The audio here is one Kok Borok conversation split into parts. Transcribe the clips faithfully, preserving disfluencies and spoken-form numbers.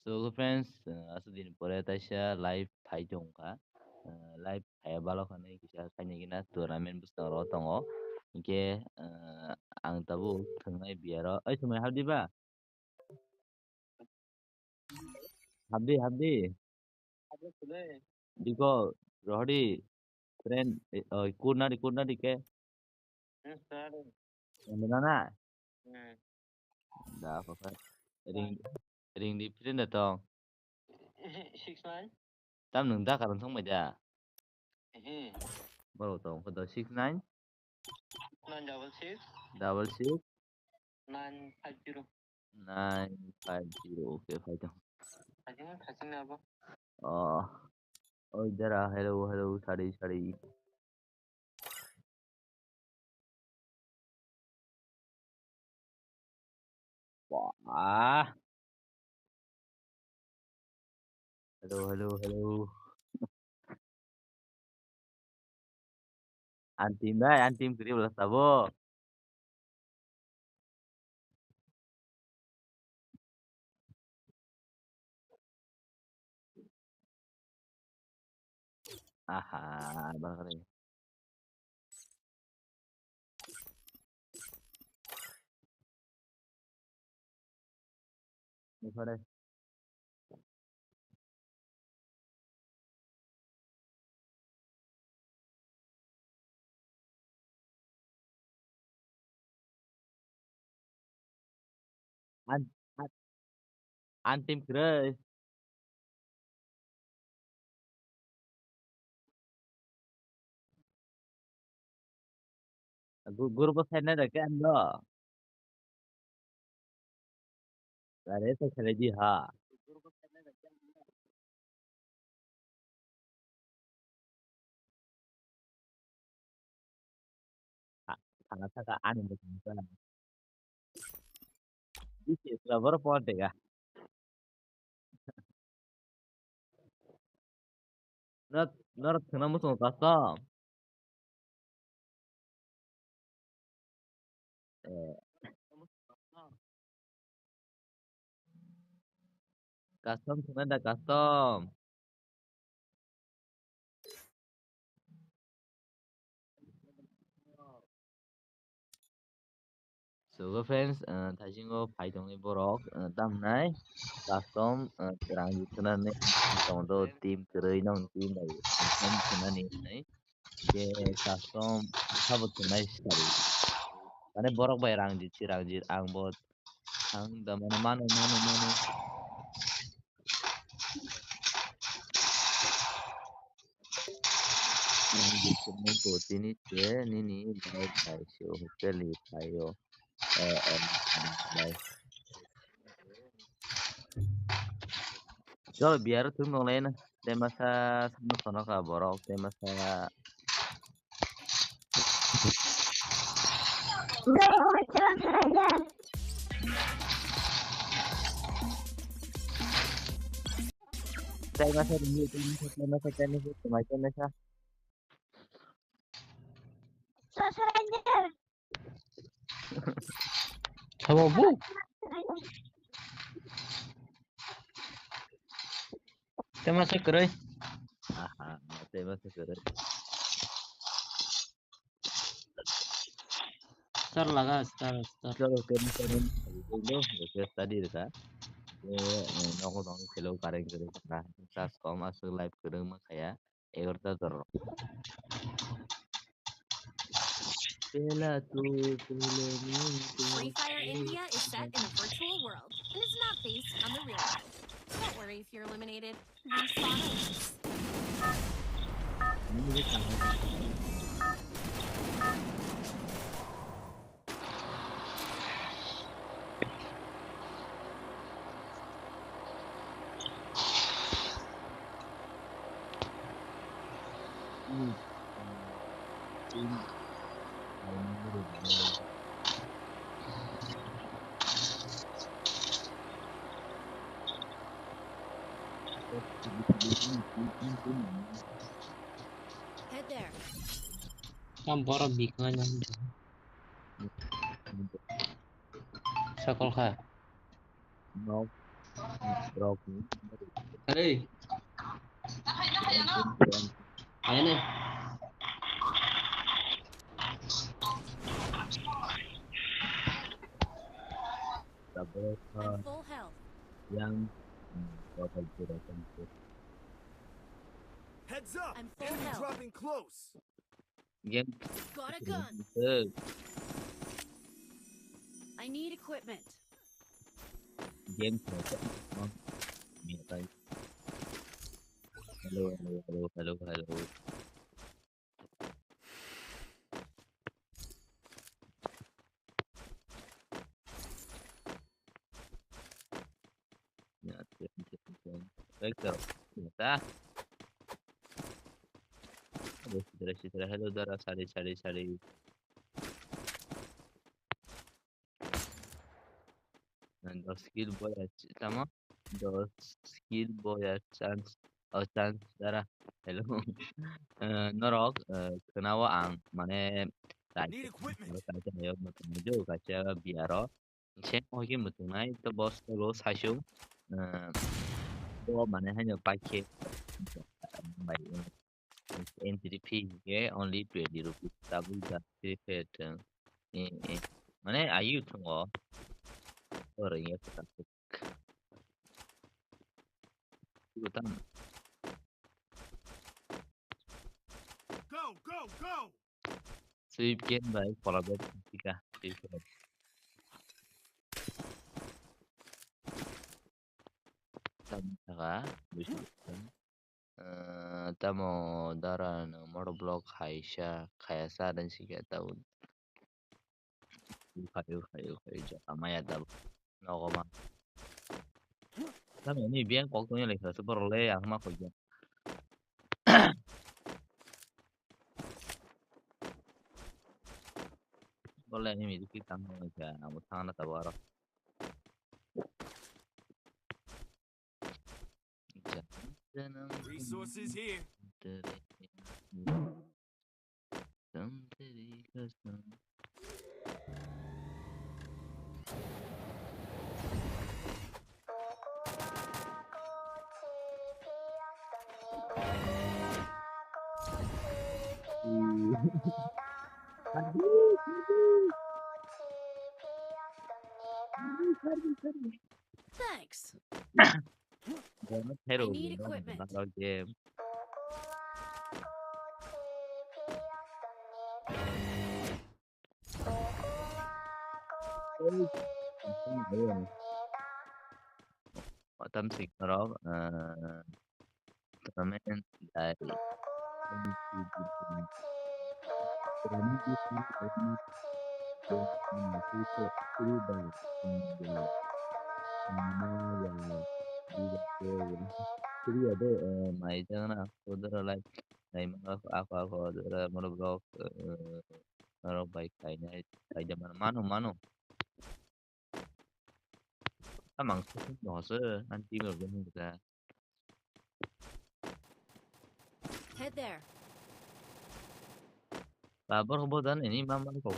So, friends, uh, aswk din pore taisa live phai tongkha. Uh, live phaiya balo khanwi kisa khaini gina tournament bwskango tongo. Hinkhe, uh, ang tabuk thwngnai biyaro. Oi, swmai habdi ba? Habdi, habdi. Biko, rohdi, friend, eh, oi, kurna di, kurna di ke? Nana? Da, apa, ring, ring di friend da tong. Six nine. Tam nung da karon song mai da. Boro tong ko da six nine. Nine double six. Double six. Nine five zero. Nine five zero, okay, phai tong. Thajing, thajing na bo. Oh. Oi, dara, hello, hello, sari, sari. Wah. Hello, hello, hello. Antim bai, antim kiri belas tabo. Aha, bakre. Ni pare. An-, an-, antim kwrwi. Gu-, guru bo sai nai da ke ando. Are to khelai di ha. Tha-, thana saka ani muchung ka. This is rubber pond ya. Nor, nor thwna muchung custom. Eh. Custom thwna da custom. So, friends, uh, thaisingo phai tongni borok, uh, tamnai custom, uh, rang jutuna ne tong do team kwrwi nong team bai custom thwna ni hinwi. Ke custom sabo thwnai sari. Mane borok bai rang jit si rang jit ang bo thang da mano mano mano mano. Ang jit si mano tini se nini bai bai se hotel ni bai o. Eh, eh, bai. Cholo biyar thum nong lai na. Tei masa samno sono ka borok, tei masa. Tei masa rindu, tei masa, tei masa, tei masa, tei masa, tei masa. Sabo bu? Tema se kwrwi. Aha, tema se kwrwi. Star laga, star, star. Chalo, tema se kwrwi. Lo, lo, study rwkha. Ye, eh, nogo dong, khelo, kareng kwrwi. Nah, sas kom, aswk live kwrwi ma khaya. Egarota doro. Pehla tu, pehle nahi Free Fire India is set in a virtual world and is not based on the real world. Don't worry if you're eliminated. Respawn awaits. Head there. Tam borok biknai nang. Sakol kha. No. Rok. Hey. Ayan eh. Double, uh, I'm full health. Yang, hmm, double zero, double zero. Heads up! I'm full health. Enemy dropping close! Game. Got a gun. Hey. I need equipment. Game. Hello, hello, hello, hello, hello. Ya, ya, ya, ya. Baik, ya. Ya, dah. Aduh, sitra, sitra. Hello, Dara. Sari, sari, sari. Nang dos skill boya ch-, tamo? Dos skill boya chance. Oh, chance, Dara. Hello. Eh, norok, eh, khwnao ang, mane, Need equipment. Kaisa nayo mutung jo, kaisa biaro. Sen hoike mutung nai, to boss to lo saisung. Eh, bo mane haino paikhe. Bai, eh, entry fee ke only twenty rupees. Tabuk ja free fire tong. Eh, eh. Mane ayu thungo. Oro ye kota. Go, go, go! Sweep game bai collaborate tika. Tam taka. Eh, tamo Dara no motor block hai sa, khaya sa dan si khe tau. Ukhai, ukhai, ukhai, jota maya da nogo ma. Tamo ni biang kok tongya lekha se borok le ang ma khoi. Bole ni mi ki tang lekha amo thang na tabo aro. Resources here. Thanks. Gana I thairok need gana equipment. Gana game. Watam sik norok, eh, Tournament dai. Mai jana kodoro lai nai ma ako ako dora mono blog norok bai kainai kaida mano mano. Amang sukun mohose, ang team rok gani da. Head there. Ba, borok bo dan ini mama ko.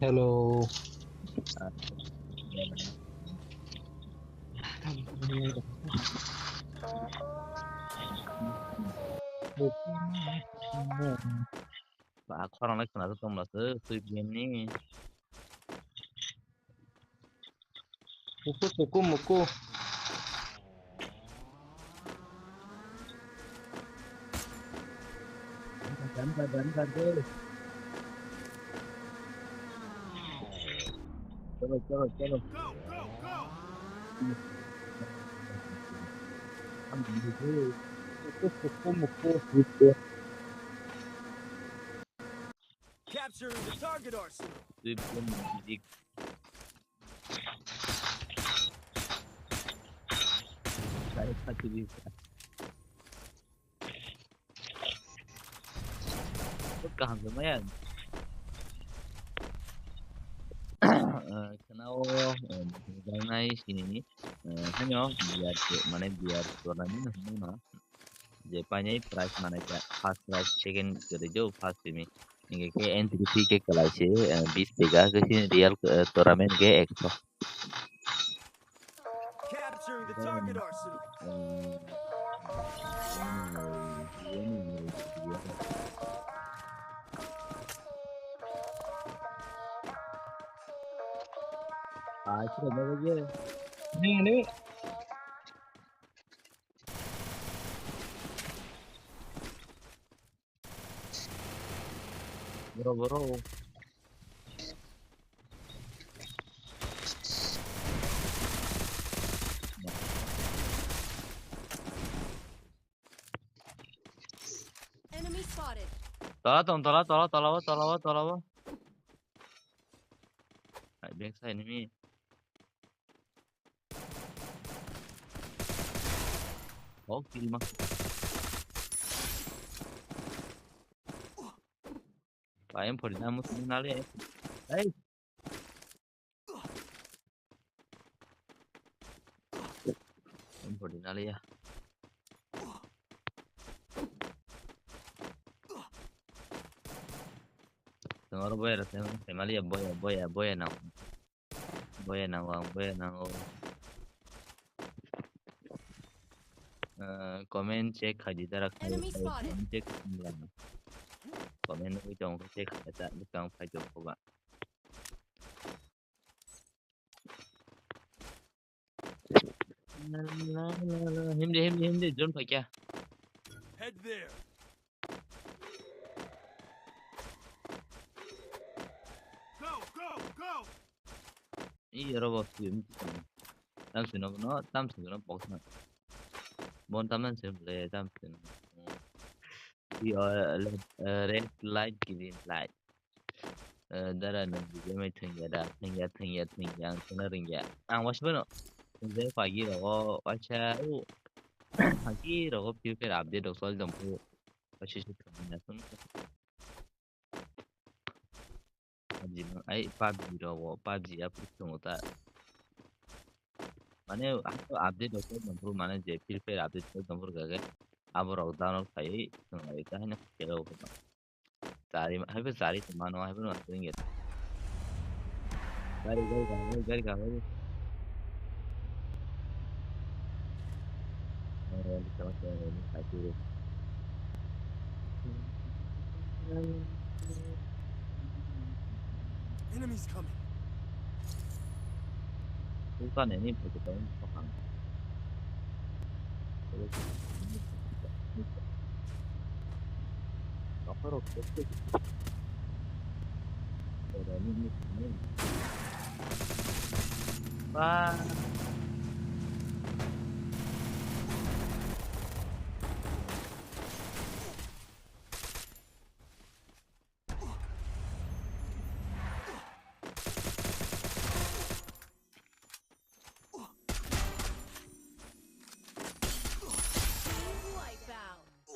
Hello. Ba, khorang lai khna tong la se, sweep game ni. Muku, muku, muku. Dam kar, dam kar de. Chalo, chalo, chalo. Muku, muku, muku. Capturing the target arsenal. Sweep game ni dik. Kaham se maya. Khwnao, eh, jangnai sinini, eh, haino beer se, mane beer tournament hwnwi no. Je painai prize manai kha, first prize, second kwrwi do, first semi. Hinkhe khe entry fee khe kwlai se, eh, bis teka, khe chini real, eh, tournament khe ekso. Capturing the target arsenal. Boro, boro. Enemy spotted. Tola tong, tola, tola, tola, tola, tola. Hai, back side enemy. Oh, kill ma. Paim pori na mus nale. Hey. Paim pori nale ya. Tengoro boya ra, tengoro boya, boya, boya, boya na. Boya nango, ang boya nango. Eh, comment check khaidi dara khai, Enemy khai, spotted. Comment check khaidi dara. Comment wi tong khe check khai ta, wi tong khai tong kho ba. Himdi, himdi, himdi, drone phai kya? Head there. Go, go, go! Ih, oro bo film. Tam sino no, tam sino box na. Bon tam sino le, tam sino. Ih, uh, le, uh, red light, green light. Eh, dara no bujai mai thwngya da, thwngya, thwngya, thwngya, ang thwngna rwngya. Ang waisa phano thwngjak pagi rogo, waisa, o, pagi rogo Free Fire update rok choli tong phuru. Waisa se thwngya, thwngya. PUBG no, ai PUBG rogo, PUBG update thwngo ta. Mane, ang to update rok choli tong phuru, mane je Free Fire update choli tong phuru khe, abo rok download khai, thwnglai ta, haino khe rok. Chari, hai bo chari tongmano, hai bo no ringya. Gari, gari, gari, gari, gari. Enemies coming. Bukan ini begitu. Wah.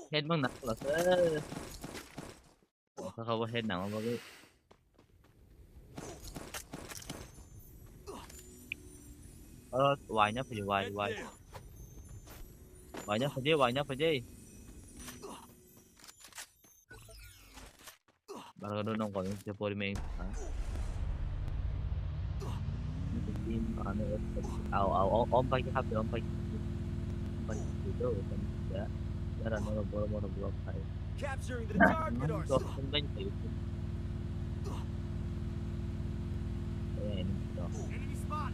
Head mang nak lah se. Kha kha bo head nang ma bagwi. Oh, wai na phai, wai, wai. Wai na phai, wai na phai. Barga do nong kong se pori meng. Au, au, au, om pai hap, om pai. Om pai do, om pai. Dara no boro boro block khai. Capturing the target arsenal. Enemy spot.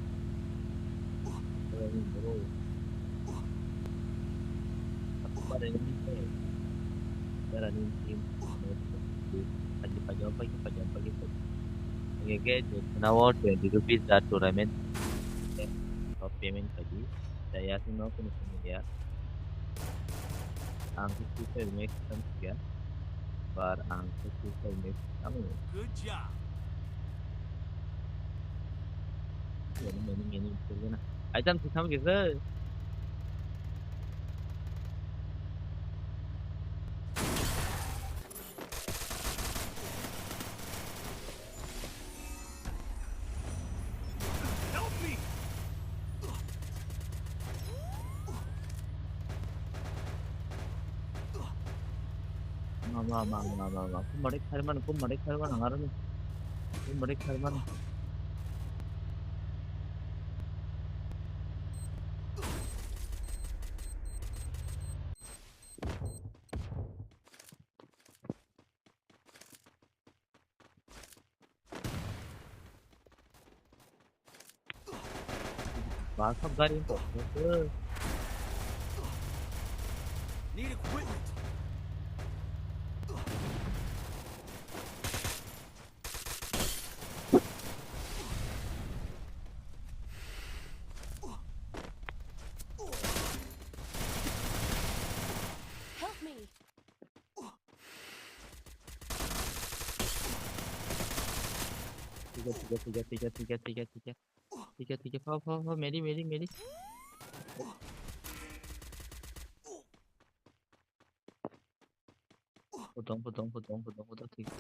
Now twenty rupees da tournament. Payment khaidi. Daya sino kunu kunu ya. Ang khe Free Fire match tamo khe, bar ang khe Free Fire match tamo. Good job. Many, many, many, many. Ai tamo khe tamo khe sir. Ma, ma, ma, ma, ma, ma. Kumari kharman, kumari kharman, ang aroni. Kumari kharman. Ba, sab gari wngkha. Need equipment. Help me. Tiga, tiga, tiga, tiga, tiga, tiga, tiga. Tiga, tiga, fo, fo, fo, meri, meri, meri. Putong, putong, putong, putong, putong, tiga.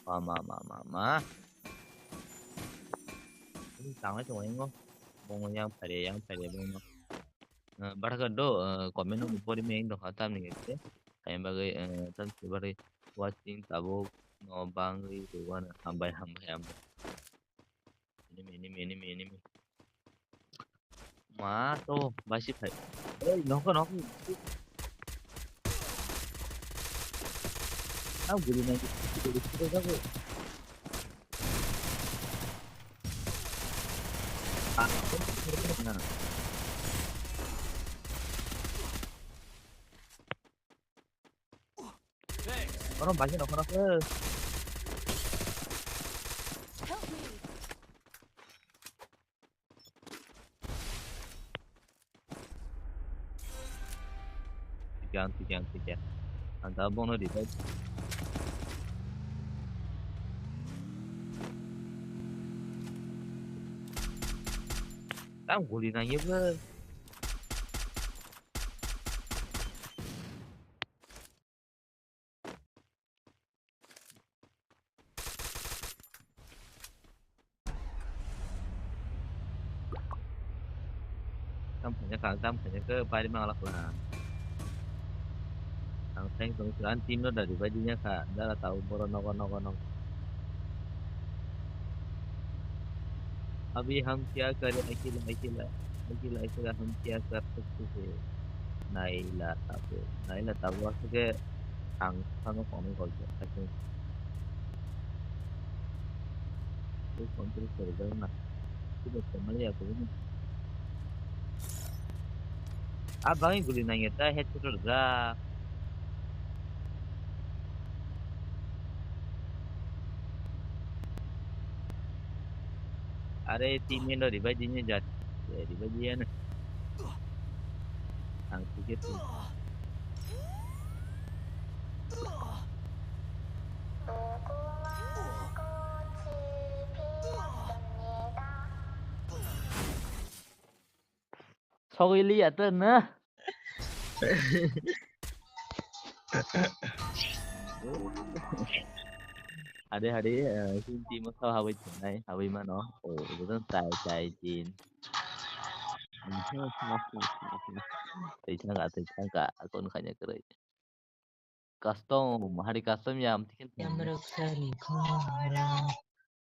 Ma, ma, ma, ma, ma. Ini tangai tongo ingo. Bongo yang pare, yang pare, bongo. Eh, barka do, eh, comment no pori meng dong kha tamni khe. Kaya bagwi, eh, tam se bagwi watching tabuk no bangwi rwano hambai, hambai, hambai. Enemy, enemy, enemy, enemy. Ma to, basi phai. Ei, nokho, nokho. Ah, guli nai, guli, guli, guli, guli. Ah, Oro bagi nokho nokho. Help me. Tiga, tiga, tiga. Ang tabuk bono revive. Tang guli nangya bwle. Tam khaina kha, tam khaina khe bari mang lakla. Ang thang tong sira, ang team no dari bai dinya kha, dara tau boro nogo, nogo, nogo. Abhi hum kya kare, akila, akila, akila, akila, hum kya kar sakte hain? Naila tabu, naila tabu aswk khe ang sano kono golpo, I think. Tei control kwrwkjakna. Teibo tongmani ya kubuni. Ah, bangwi guli nangya ta, headshot rwjak. Are, teammate no revive dini jat. Eh, revive diya na. Ang ticket tu. Sogwi liya to na. Hade hade, eh, sinti masa hawi tunai, hawi mano. Oh, ibu kan tai tai jin. Tei sangka, tei sangka, akon kanya kerai. Custom, hari custom ya, mungkin. Yang meruksa ni kora.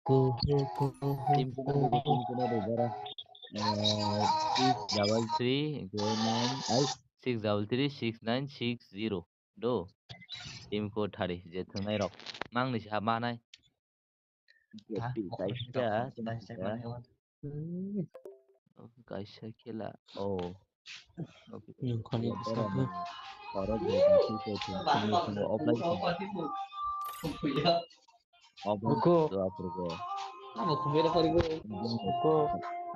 Kuhu, kuhu, kuhu. Team kuna do, team kuna do, bara. Eh, six double three, zero nine, ai, six double three, six nine, six zero. Do. Team code hari, je thwngnai rok. Mang ni si ha manai. Jepi, kaisa, kaisa, kaisa. Hmm. Oh, kaisa khela. Oh. Okay. Nung khani. Oro je, offline. Offline. Offline. Ogo. Abo khumui rok porigo. Ogo.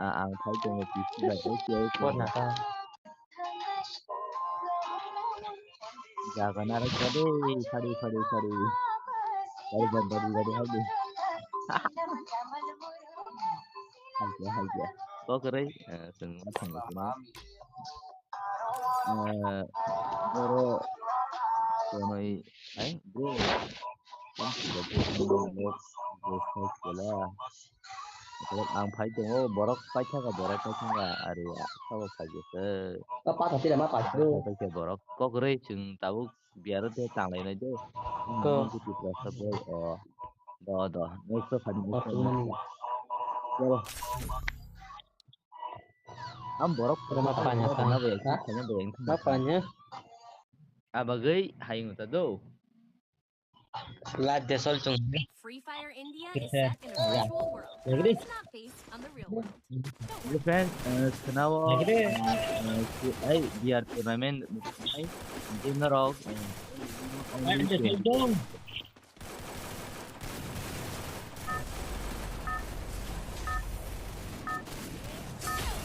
Ah, ang thai tongo, P C bai, okay, okay. Bo naka. Jaga nara kade, kade, kade, kade. Kade bandar, kade, kade. Hai ya, hai ya. Kok rai, eh, seng, seng, seng. Eh, boro, tonoi, ai, bro. Kan sudah bro, bro, Bwsai kela. Borok ang phai tongo, borok paithaka, borok paithaka, ari sabo phai jesa. Ma patha tira, ma patha. Paithaka borok kok rwi chwng tabuk biaro de tanglai nai de. Ko. Ang Tipra sabo, o. Do, do. Next to phai, next to, next to. Chalo. Am borok. Ora ma panya, panya. Panya, panya. Ma panya. Abagwi hayung ta do. Live de sol chung. Free Fire India is set in a virtual world. It's not based on the real world. Hello friend, uh, khwnao, uh, si-, ai, B R tournament, ai, dinner rok, uh,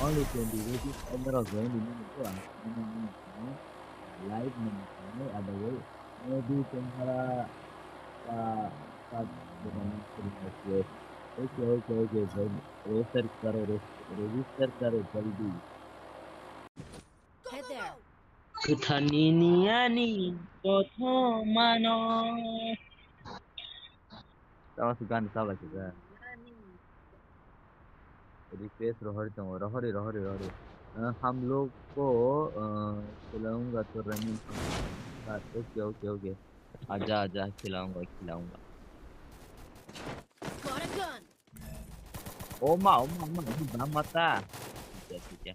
only twenty rupees, dinner rok join di, live, abagwi. Maybe tomorrow, uh, start the running through my place. Okay, okay, okay, bhai. Register karo, re-, register karo, jaldi. Head there. Kwthani niyani kothomano. Tamo se gan sa bai se. Request rohori tongo, rohori, rohori, rohori. Ah, hum log ko, ah, khilaunga tournament. Ah, okay, okay, okay. Aja, aja, khilaunga, khilaunga. Got a gun. Oh ma, oh ma, oh ma, ini bang mata. Aja, aja.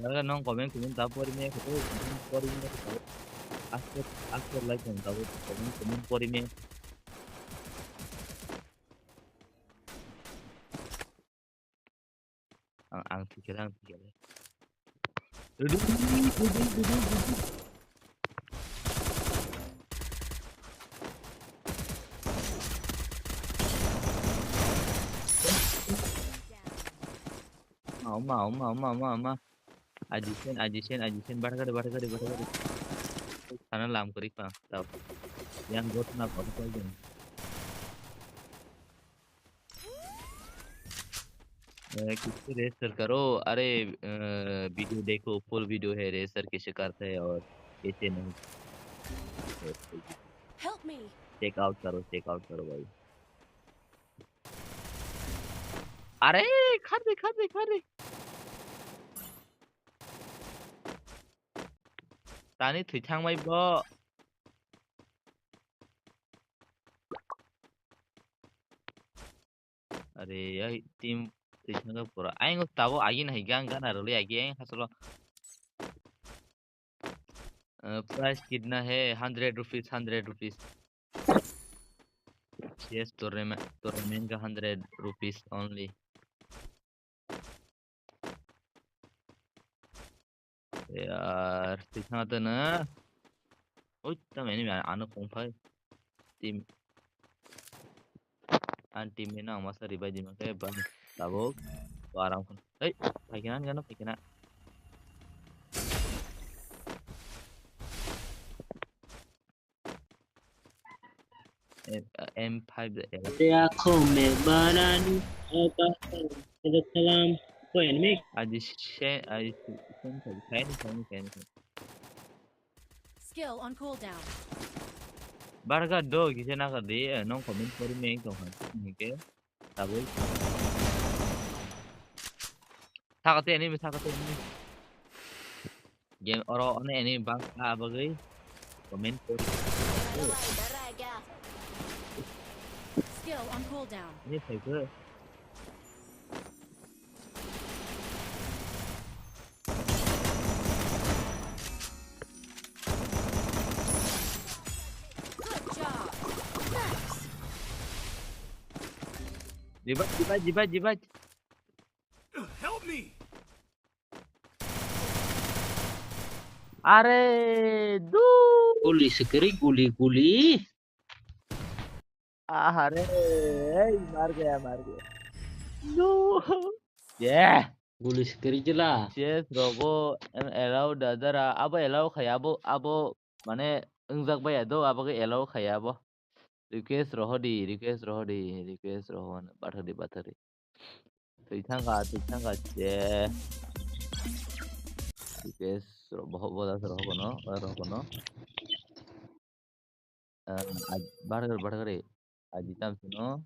Dara nong comment comment ta pori me kho, comment pori me kho. Aster, aster like nong ta comment comment pori me. Ang, ang tikere, ang tikere. Ready, ready, ready, ready. Oma, oma, oma, oma, oma. Ajisen, ajisen, ajisen, bargari, bargari, bargari. Sana lam kori pa, tau. Yang got na pa, pa jeng. अ, किससे race sir करो? अरे, अ, वीडियो देखो, full video है, race sir कैसे करते हैं और कैसे नहीं। Help me. चेक आउट करो, चेक आउट करो भाई। अरे, खार दे, खार दे, खार दे। Tani thwi thangbai bo. Are, ai team thwi thangkha pura. Ayang tabuk agi nai gang gana rwlwi agi ayang hasolo. Uh, price kitna hai? Hundred rupees, hundred rupees. Yes, tournament, tournament ka hundred rupees only. Yaar, tikna to na. Oi, tam enemy ano kong phai. Team. An team ni nang masa revive di makai bang tabuk. To aram khun. Hei, phaikena, ano phaikena. M five. Te ako me barani aga. Ada salam. Ko enemy. Aji she, aji she, kaini, kaini, kaini. Skill on cooldown. Barga do gise naga de, eh, nong comment kori me tong han. Nike. Tabuk. Sakate enemy, sakate enemy. Game oro one enemy bang ka bagwi comment kori. Skill on cooldown. Ini phaikhe. Good job. Nice. Jibat, jibat, jibat, jibat. Help me. Are, du. Guli sekeri, guli, guli. Ahare, ei, mar gaya, mar gaya. No. Yeah. Guli sekeri jela. Yes, rogo, em, allow dadara, abo allow khai, abo, abo, mane, wngjak baya do, abo ke allow khai, abo. Request rohodi, request rohodi, request rohon, bathari, bathari. Twi thangkha, twi thangkha, che. Request ro-, boho-, boda se rohokono, boda rohokono. Ah, ah, bathari, bathari. Aji tam sino,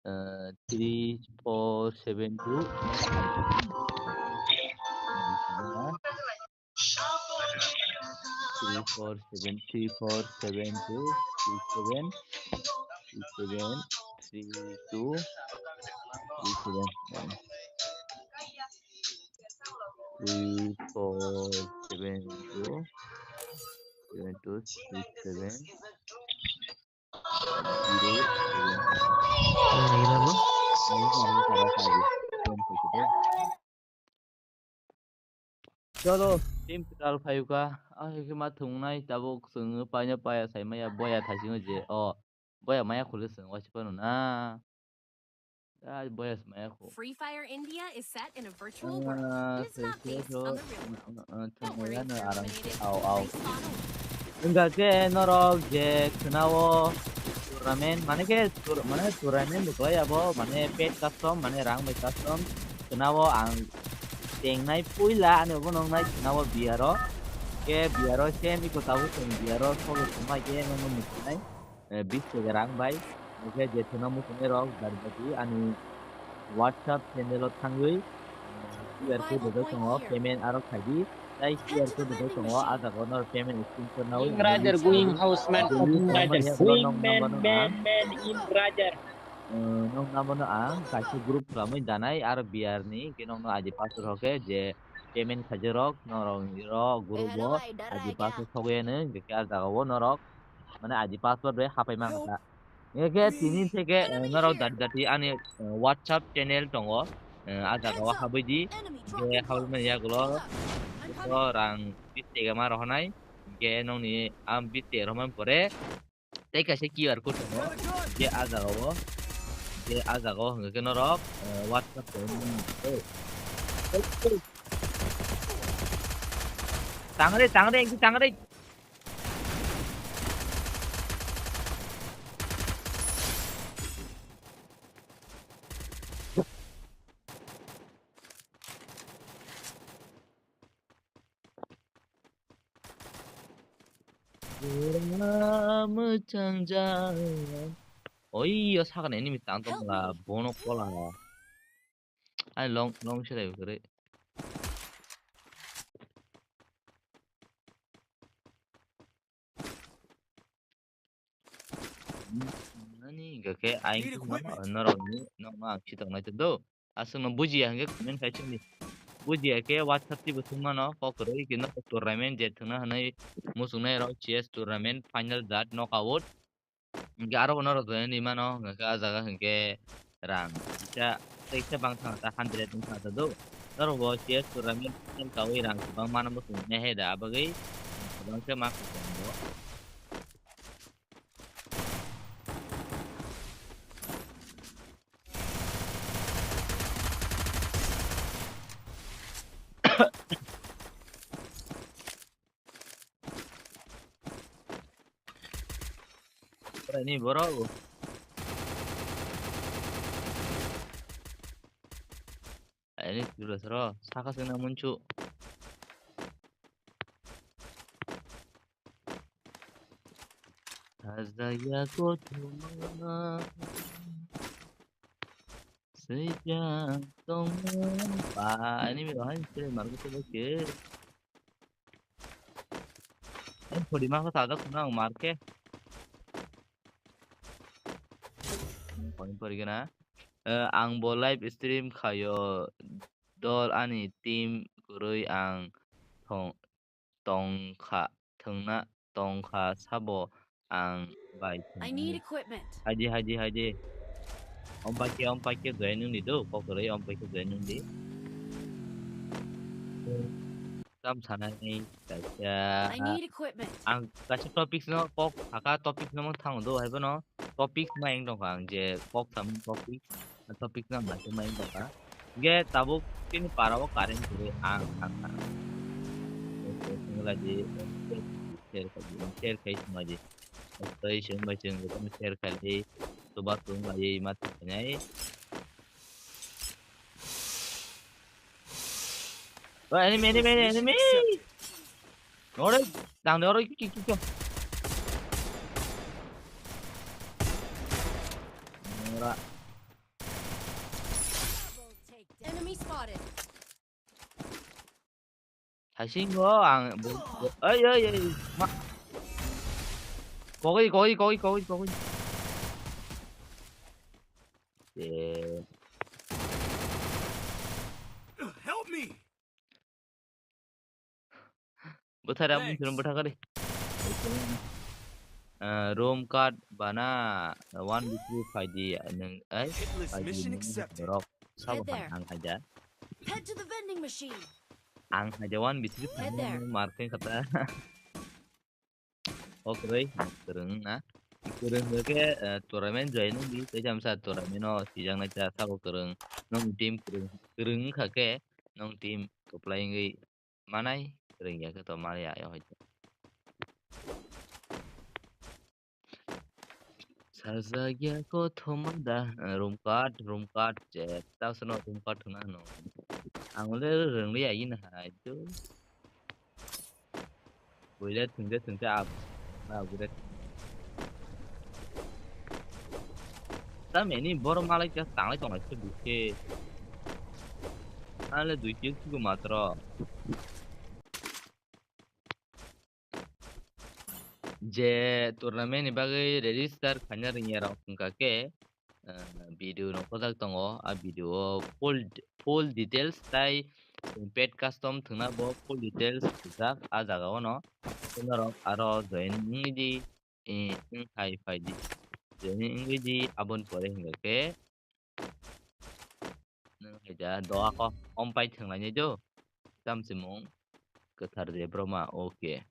eh, three four seven two. Three four seven, three four seven two, three seven, three seven, three two, three seven. Three four seven two, seven two three seven. Cholo, team kwtal phayuka. Ah, hikhe ma thungnai, tabuk chwngno paina paya, saimaya, boya thaisingo je. O, boya maya khule chwng, waisa phano na. Ah, boya maya khu. Free Fire India is set in a virtual world. Ah, it is not based on the real world. Don't worry if you're eliminated. Au, au. Respawn. Wngkha khe norok je khwnao tournament, mane khe tour-, mane tournament bo khlai abo, mane paid custom, mane rang bai custom. Khwnao ang tengnai puila ani obo nongnai khwnao B R o. Khe B R o se miko tabuk chwng B R o solo tongma khe nongno muchunai. Eh, bis taka rang bai. Hingkhe je thwngna muchunai rok, bad baki ani WhatsApp channel o thangwi, eh, Q R code rwjak tongo, payment aro khaidi. Tai Q R code rwjak tongo, ah jaga o norok payment screenshot nawi. Imrajar, going house man, Imrajar, going man, man, man, Imrajar. Eh, nong nangmano ang kaisa group khwlamwi danai, aro B R ni, hingkhe nongno I D password hoke je payment khaijak rok, norok rok group o I D password sogwi ano, hingkhe ah jaga o norok, mane I D password bai hapai mangkha. Hingkhe tini theke, eh, norok dati dati ani, eh, WhatsApp channel tongo, eh, ah jaga o habwi di, hingkhe habwi mani yagulo, rang bis taka ma rohornai, hingkhe nongni ang bis taka rohormani pore, tei kaisa Q R code tongo, je ah jaga o, je ah jaga o hingkhe norok, eh, WhatsApp tongo. Tangre, tangre, engki tangre. Pura mwchang jaya. Oi, yo sakni enemy tang tong la, bono kola. Ai long, long se lai kore. Nani hingka khe aing norokni nokno ang khitok nai do. Aswkno bujiya hingke comment khai sini. Bujiya khe WhatsApp twi bo thwngmano kok kwrwi khe no tournament je thwngna hwnwi muchungnai rok C S tournament final jat knockout. Hingke aro bono rwjagwi mano hingke ah jaga hingke rang kisa tei kisa bang thangta hundred wng thangta do. Norok bo C S tournament final kawi rang kwbang mano muchungnai hai da abagwi kwbang khe ma kwchang bo. Ini borok. Ini sudah sero, saka sing namun cu. Hazaya kothoma. Sejak tongmani ba, enemy rohai sere margo sebe ke. Em, pori ma kota ada kuna ang marke. Poin pori gana. Eh, ang bo live stream khayo dol ani team kwrwi ang thong tongkha, thwngna tongkha sabo ang bai I need thwngmani. Equipment. Haidi, haidi, haidi. Om paikhe, om paikhe join wngdi do, kokroi om paikhe join wngdi. Tam sanani kaisa, I need equipment. Ang kaisa topics no kok saka, topics no mang thango do, hai bono. Topic ma wng tongkha ang je kok samung topic, topic no ang naising ma wng tongkha. Hingke tabuk chini para o current kwrwi ang thangkha. Share khai di, share khai di, share khai swngo di. Tei chwng bai chwng jotono share khailai, chuba chwng bai ma thangkhainai. Oh, enemy, enemy, enemy! Ore, dang de ore, ki, ki, ki. Ora. Enemy spotted. Thaising go ang, ai, ai, ai, ma. Kogoi, kogoi, kogoi, kogoi, kogoi. Eh. Help me. Bwthara mung Thanks. Bwtha kari. Ah, room card bana one B three phaidi nung ai Hitless phaidi mission nung accepted. Rok sabo Head there. Ang haja. Head to the vending machine. Ang haja one B three Head there. Phaidi marking kata. Ok, rei, kwrwng na. Kwrwng hwnkhe, eh, tournament join wngdi, tei jam sa tournament o sijak nai cha sabo kwrwng. Nong team kwrwng, kwrwng wngkha khe, nong team kwplai wngwi manai, rwngya khe to maya ya hoito. Sajagya kothoma da, eh, room card, room card, je, ta sono room card thwngna hwno. Ang le rwngliya ina hai, tu. Buile thwngde thwngde ab, na buile. Tameni borok malai khe tanglai tonglai khe dui khe. Ale dui kill sugo matro. Je tournament ni bagwi register khaina rwngya rok wngkha khe, eh, video no kojak tongo, a video o full, full details tai paid custom thwngna bo full details rijak a jaga o no. Norok aro join wngwi di, eh, wng hai phai di. Join wngwi di aboni pore hwnkha khe nwng hai da doa ko om pai thwnglainai do. Tamchimung kwthar de broma, okay.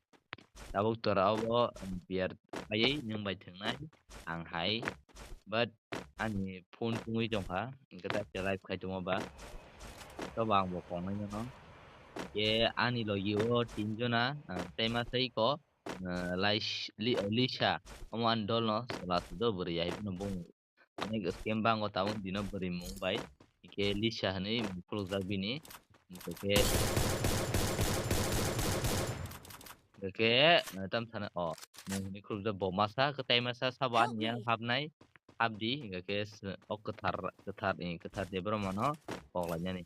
Tabuk tora obo biar ayai nwng bai thwngnai ang hai. But ani phone tungwi tongkha, hwnkhe ta live khai tongo ba. Tobo ang bo kongnai no. Ye ani logi o tinjona, ah, tei ma sei ko, ah, Lais-, Li-, Lisa, omo ani dol no chwla sudo bwrwi ya, iphano bung Onek scam bango tabuk dino bwrwi mung bai. Hingke Lisa hinui mung khulukjak bini. Hingke, hingke, eh, tam sana, oh, mung hinui khulukjak bo masa, kwtai masa sabo ani yang hapnai, hapdi, hingke se-, o kwthar, kwthar, eh, kwthar de borok mano kok lainani.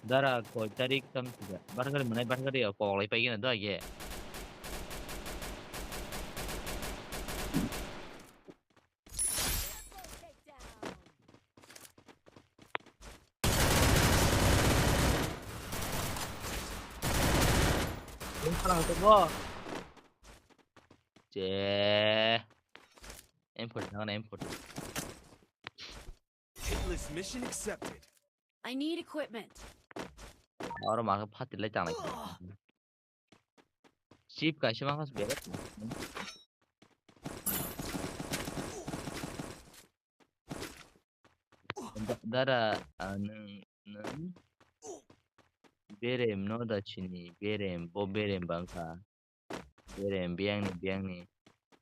Dara koi tarik tam sida. Bargari manai bargari kok lai paigina do age. Yung parang to bo. Je. M forty, nangan M forty. Hitless mission accepted. I need equipment. Oro ma phatilai tanglai. Chip kaisa ma khas bere. Da-, dara, ah, nwng, nwng berem no da chini, berem, bo berem bangkha. Berem, biyangni, biyangni.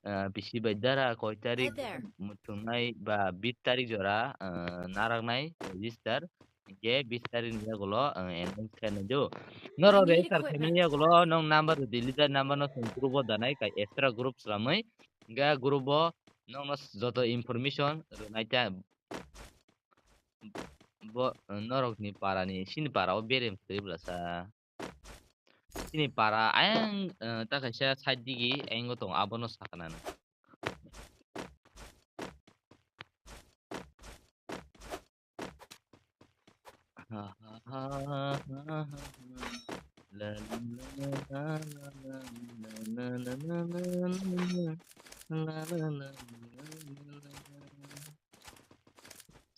Ah, bisi bai dara koi tarik Hi there. Muthungnai ba bis tarik jora, ah, naraknai register. Hingke bis tarik ni yagulo, ah, announce khainai do. Norok I need register equipment. Khaimani yagulo, nong number rwdi, leader number no chwng group o danai, kai extra group swlamwi. Hingke group o nongno joto information rwnai ta. Bo, norokni parani, chini parao berem kwrwi bwlasa. Chini para ayang, eh, ta kaisa side digi ayang tong abono sakna.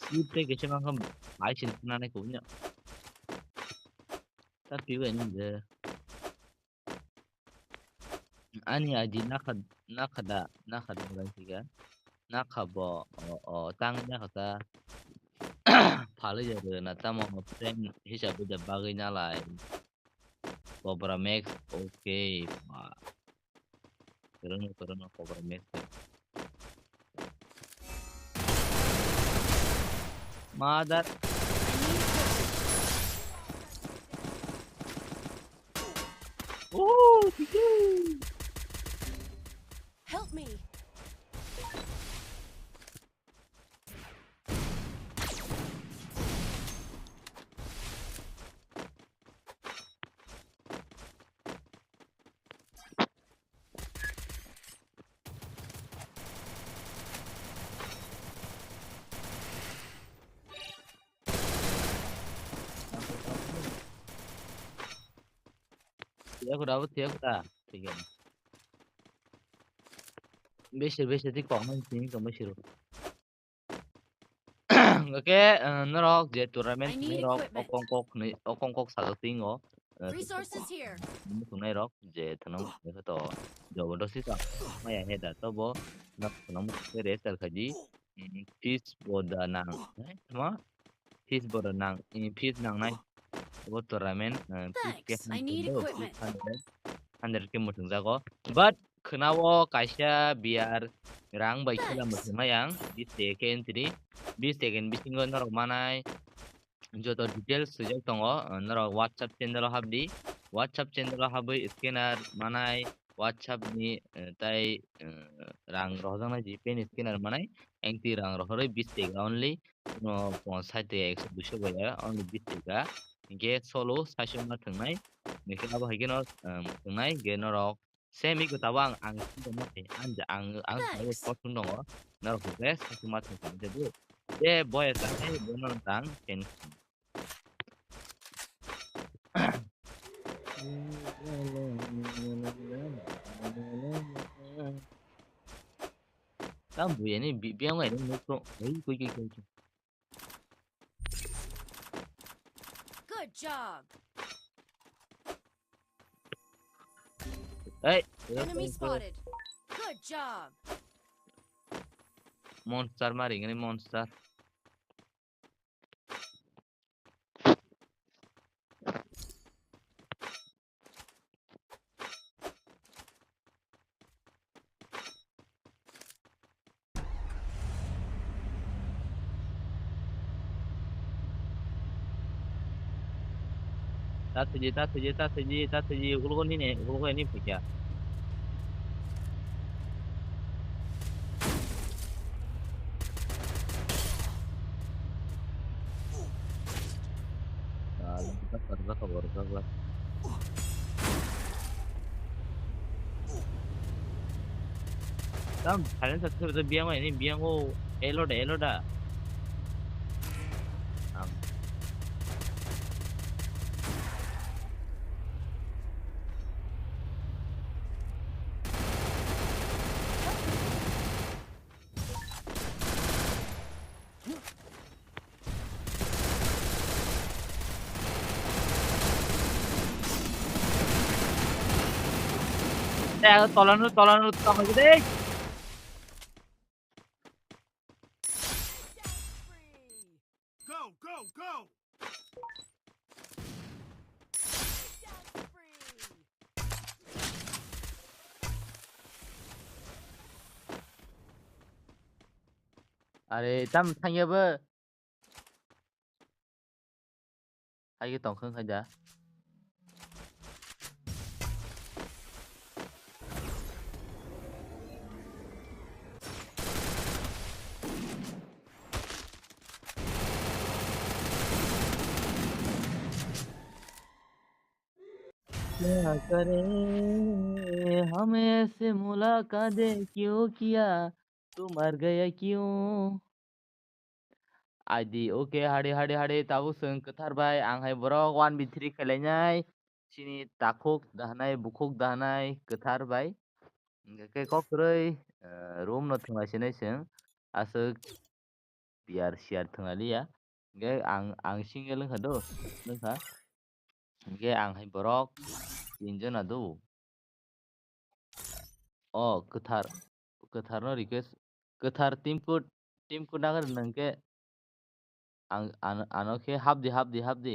Sip tei kaisa mangkha bai se nuknani kubui no. Ta pibai nung je. Ani I D nakha, nakha da, nakha da bai siga. Nakha bo, o, o, tang nakha ta. Phalwi jadu na tamo friend hisabe da bagwi nalai. Cobra Max, okay. Ba. Kwrwngno, kwrwngno Cobra Max. Mother. Oh, T K. Help me. Tiya kuda, tiya kuda. Tiga. Besi, besi, ti kok nang sini kok besi ro. Oke, eh, norok je tournament I need norok equipment. Okong kok ni, okong kok sajak tingo. Eh, Resources here. Musungnai rok je thanam to jobodosi ta maya heda to bo nak thanam rest al khaji. Mm, fees bo da nang. Eh, ma? Fees bo da nang. Ini fees nang nai. Bo tournament, eh, fees ke Thanks, I need hundred, equipment. Hundred, hundred ke mutung jago. But khwnao kaisa biyar rang bai khela Thanks. Mutung nai ang. Bis te ke entry. Bis te ke bisingo norok manai. Joto details swijak tongo, eh, norok WhatsApp channel o habdi. WhatsApp channel o habwi scanner manai, WhatsApp ni, eh, tai, eh, rang rohorjaknai GPay ni scanner manai, engti rang rohorwi bis taka only, kuno ponchas sait taka ekso duiso bai ya, only bis taka, hinkhe solo saiso ma thwngnai, hinkhe abo hai kheno, eh, thwngnai, hinkhe norok Semi ko tabang ang sini ma khe ang ang ang Thanks. Post tongo. Norok khe sakuma thang thang de bu. De boy sa ai bo no tang ken. Tam bu yani bi bi ang ai no ko. Oi koi koi koi. Good job. Hey, enemy spotted. Good job. Monster mari ngani monster. Ta thwiji, ta thwiji, ta thwiji, ta thwiji, ukologo nini, ukologo ani phaikha. Ah, rwjak, rwjak, rwjak, rwjak. Tam, silence, silence, biang, ini biang, oh, elo da, elo da. Tam. Te, tolano, tolano, tolano, dei. Go, go, go! Are, tam thangya ba. Hai khe tong khwng khaida. क्या करे, हम ऐसे मुलाकातें क्यों किया, तू मर गया क्यों? Aidi, okay, hari, hari, hari, tabuk chwng kwthar bai, ang hai borok one v three khailainai, chini takhuk dahnai, bukhuk dahnai, kwthar bai. Hingkhe khe kok kwrwi, eh, room no thwnglaisini chwng, aswk biyar siyar thwnglailiya. Hingkhe ang, ang single wngkha do, wngkha. Hingkhe ang hai borok tinjon ado. O kwthar, kwtharno request, kwthar team code, team code nagar nangkhe. Ang ano, ano khe hapdi, hapdi, hapdi.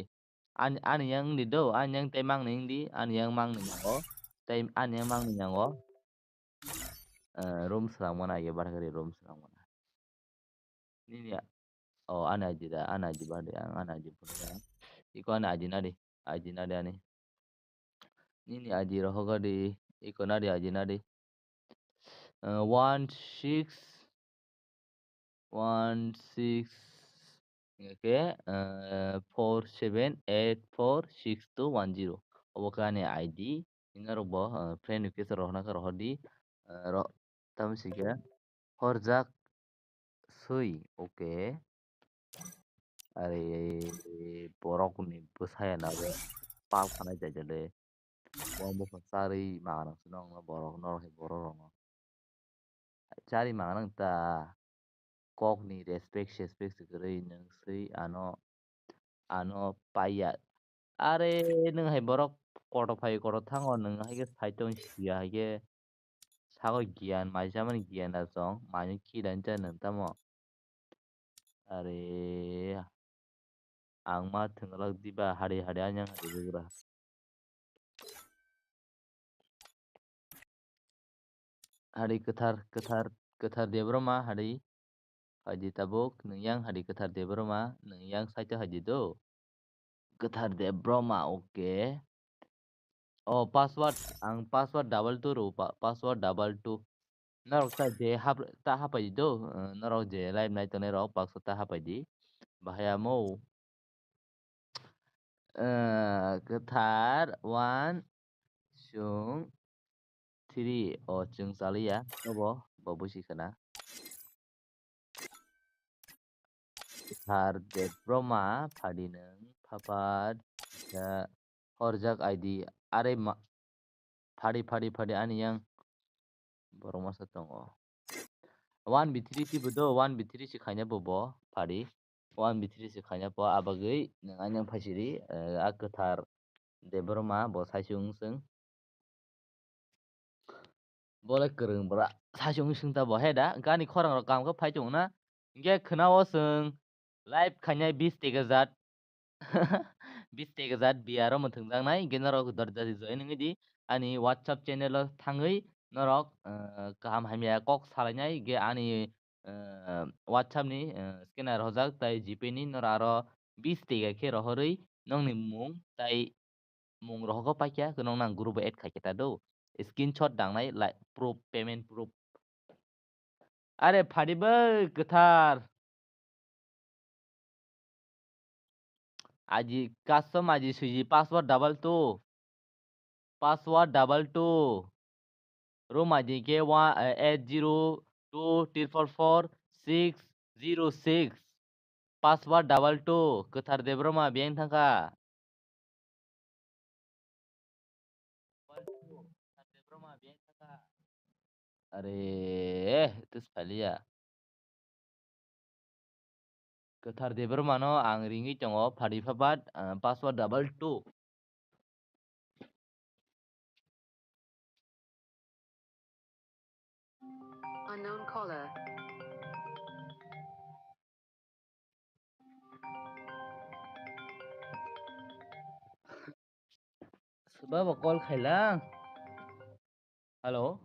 Ani, ani yang wngdi do, ani yang tei mangni wngdi, ani yang mangni nango. Tei ani yang mangni nango. Eh, room srang mana ye bar kari room srang mana. Nini a-, oh, ani aji da, ani aji ba de, ang ani aji pura da. Iko ani aji nadi, aji nadi ani. Nini aji rohoga di, iko nadi aji nadi. Eh, one six, one six, hingke, eh, four seven eight four six two one zero. Obo khe ani I D, norok bo, eh, friend request rohorna khe rohordi, eh, ro-, tamo sike horjak sui, okay. Are borok ni bwsaya na bo pal khanai jai jale. Bo bopha charwi manang se nokno borok, norok hai borok rokno. Charwi manang ta kok ni respect sespect se kwrwi nwng swi ano, ano paiya. Are nwng hai borok kotor phai kotor thango, nwng hai khe sai tong siya hai khe. Sago giyan, mai chamani giyan da chong, mai no khidan cha nwng tamo. Are, ang ma thwnglak diba, hari hari anyang hari bugra. Hari kwthar, kwthar, kwthar Debbarma hari. Phaidi tabuk, nwng yang hari kwthar Debbarma, nwng yang saito haidi do. Kwthar Debbarma, okay. Oh, password, ang password double two rw, pa-, password double two. Norok ta je hap-, ta hapai di do, eh, norok je live nai tongnai rok baksa ta hapai di. Bahai amo. Eh, kwthar one, chwng three, o chwng chaliya, obo, bo busi khna. Kwthar Debbarma, phadi nwng, phaphat, kisa horjak I D, are ma-, phadi, phadi, phadi, ani yang borok masa tongo. One B three tibo do, one B three se khaina bo bo, phadi. One B three se khaina po, abagwi nwng ani yang phaisiri, eh, a kwthar Debbarma bo sai se wng chwng. Bo le kwrwng bwra. Sai se wng chwng ta bo he da. Hwnkhe ani khorang rok kaham khe phai tongo na. Hwnkhe khwnao chwng live khainai bis tega jat. Bis tega jat biya ro mwthwng jaknai. Hwnkhe norok dorja di join wngwi di. Ani WhatsApp channel o thangwi norok, eh, kaham hamya kok salainai. Hwnkhe ani, eh, WhatsApp ni, eh, scanner rojak tai GPay ni norok aro bis tega khe rohorwi nokni mung tai mung rohogo paikha, khe nokno ang group o add khaikhe ta do. Screenshot dangnai, like, proof, payment proof. Are phadi bai kwthar. Aji custom aji suji password double two. Password double two. Room I D khe one, eh, eight zero two triple four six zero six. Password double two, Kwthar Debbarma biyang thangkha. Are, tus phaliya. Kwthar Debbarma no ang ringwi tongo, phadi phapat, ah, password double two. Unknown caller. Baba call khailang. Hello.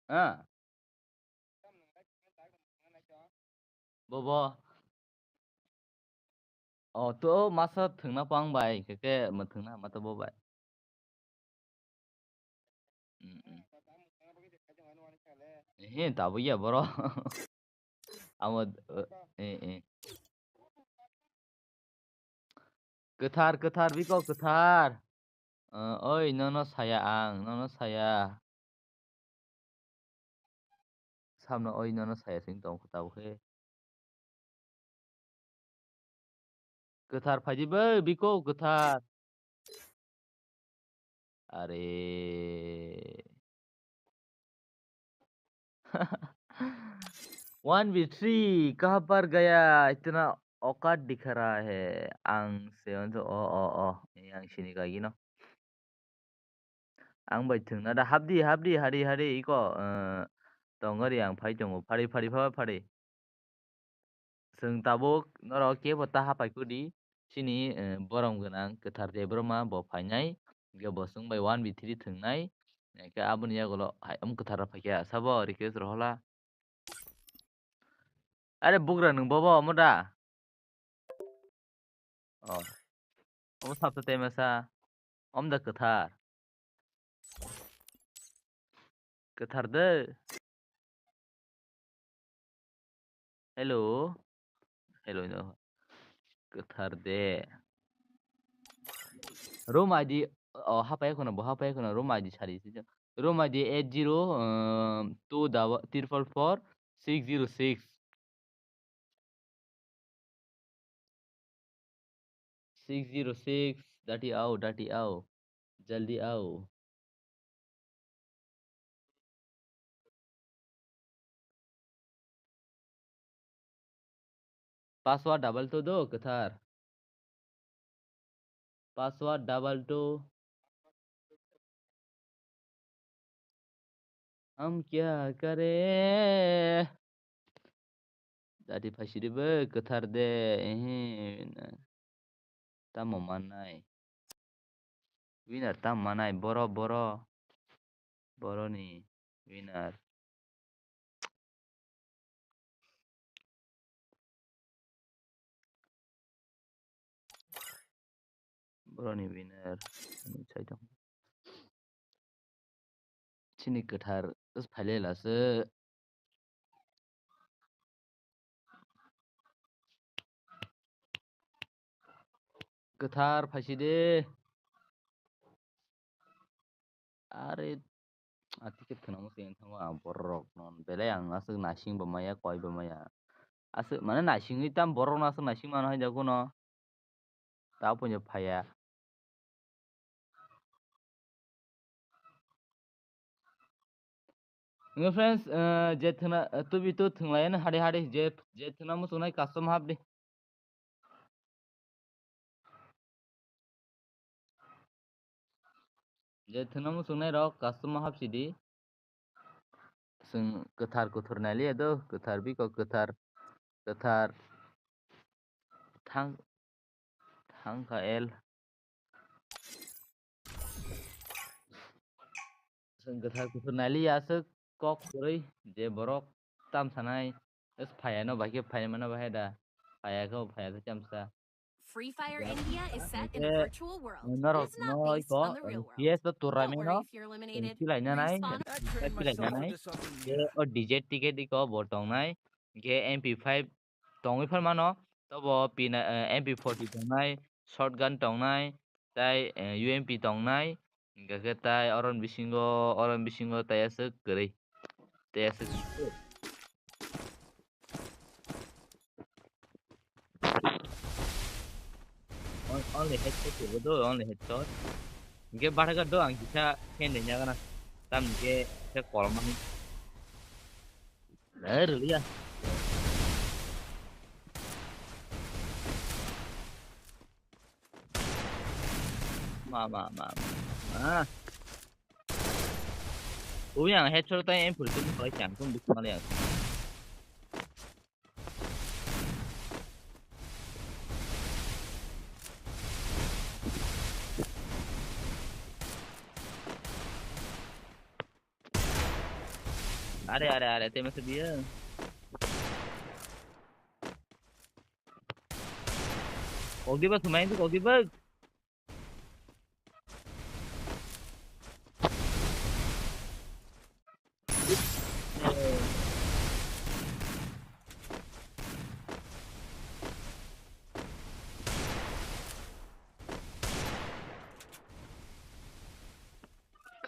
Ah. Bobo. Oh, to masa thwngna pang bai, keke ma thwngna ma to bo bai. Mm, mm. Ehe, tabuk ya boro. Amo, eh, eh, eh. Kwthar, kwthar, biko kwthar. Eh, oi, nono saya ang, nono saya. Samno oi nono saya sing tong khe tabuk khe. Kwthar phaidi bai biko kwthar. Are. One B three, kaha par gaya, itna औकात दिखा रहा है, ang se onjo, o, o, o, ang sini kagino. Ang bai thwngna da, hapdi, hapdi, hari, hari, iko, eh, tongari ang phai tongo, phari, phari, pha, phari. Chwng tabuk norok kebo ta hapai kudi. Chini, eh, borom gwnang kwthar Debbarma bo phainai. Hwnkhe bo chwng bai one v three thwngnai. Hwnkhe aboni yagulo hai omo kwthar rok phaikha. Sabo request rohola. Are bugra nwng bobo omo da? Oh. Omo sabsa tei masa. Om da kwthar. Kwthar de. Hello. Hello no. Kwthar de. Room I D, oh, hapai kheno, bo hapai kheno, room I D sari se. Room I D eight zero, um, two double, triple four, six zero six. Six zero six, dati ao, dati ao, jaldi ao. Password double two do, kwthar. Password double two. Hum kya kare? Dati phaisidi bo kwthar de, ehe, na. Tamo mannai? Winner tam mannai, boro, boro, boroni winner. Boroni winner. Chini kwthar phailai laso. Kwthar phaisidi. Are, a ticket khwnamo se wngthango ang borok no. Belai ang aswk naising bo maya, koi bo maya. Aswk, mane naisingwi tam borok no aswk naising mano hai jago no. Ta punya phaya. Nge friends, eh, je thwna, eh, tubi tu thwnglai ani hari hari je, je thwna muchungnai custom hap di. Je thwna muchungnai rok custom hap sidi. Chwng kwthar kuthur nailiya do, kwthar biko kwthar, kwthar thang, thang kha el. Chwng kwthar kuthur nailiya aswk kok kwrwi je borok tam sanai, es phaya no bahai khe phai mano bahai da, phaya khe phaya khe chamsa. Free Fire India is set in the virtual world. It's not based on the real world. Don't worry if you're eliminated. Respawn. Hwnkhe o D J ticket iko bo tongnai. Hwnkhe M P five tongwi phan mano. Tobo pina, eh, M P forty tongnai, shotgun tongnai, tai, eh, U M P tongnai. Hwnkhe tai oron bisingo, oron bisingo tai aswk kwrwi. Tai aswk. On-, only headshot kebo do, only headshot. Hwnkhe bathakar do ang kisa khen de nyagana. Tam hwnkhe khe kolmani. Eh, rwliya. Ma, ma, ma, ma. Ah. Ui, ang headshot tai M forty two khalai khe ang kung bukma le ang. Are, are, are, te masa dia. Kok di bak, main tu kok di bak.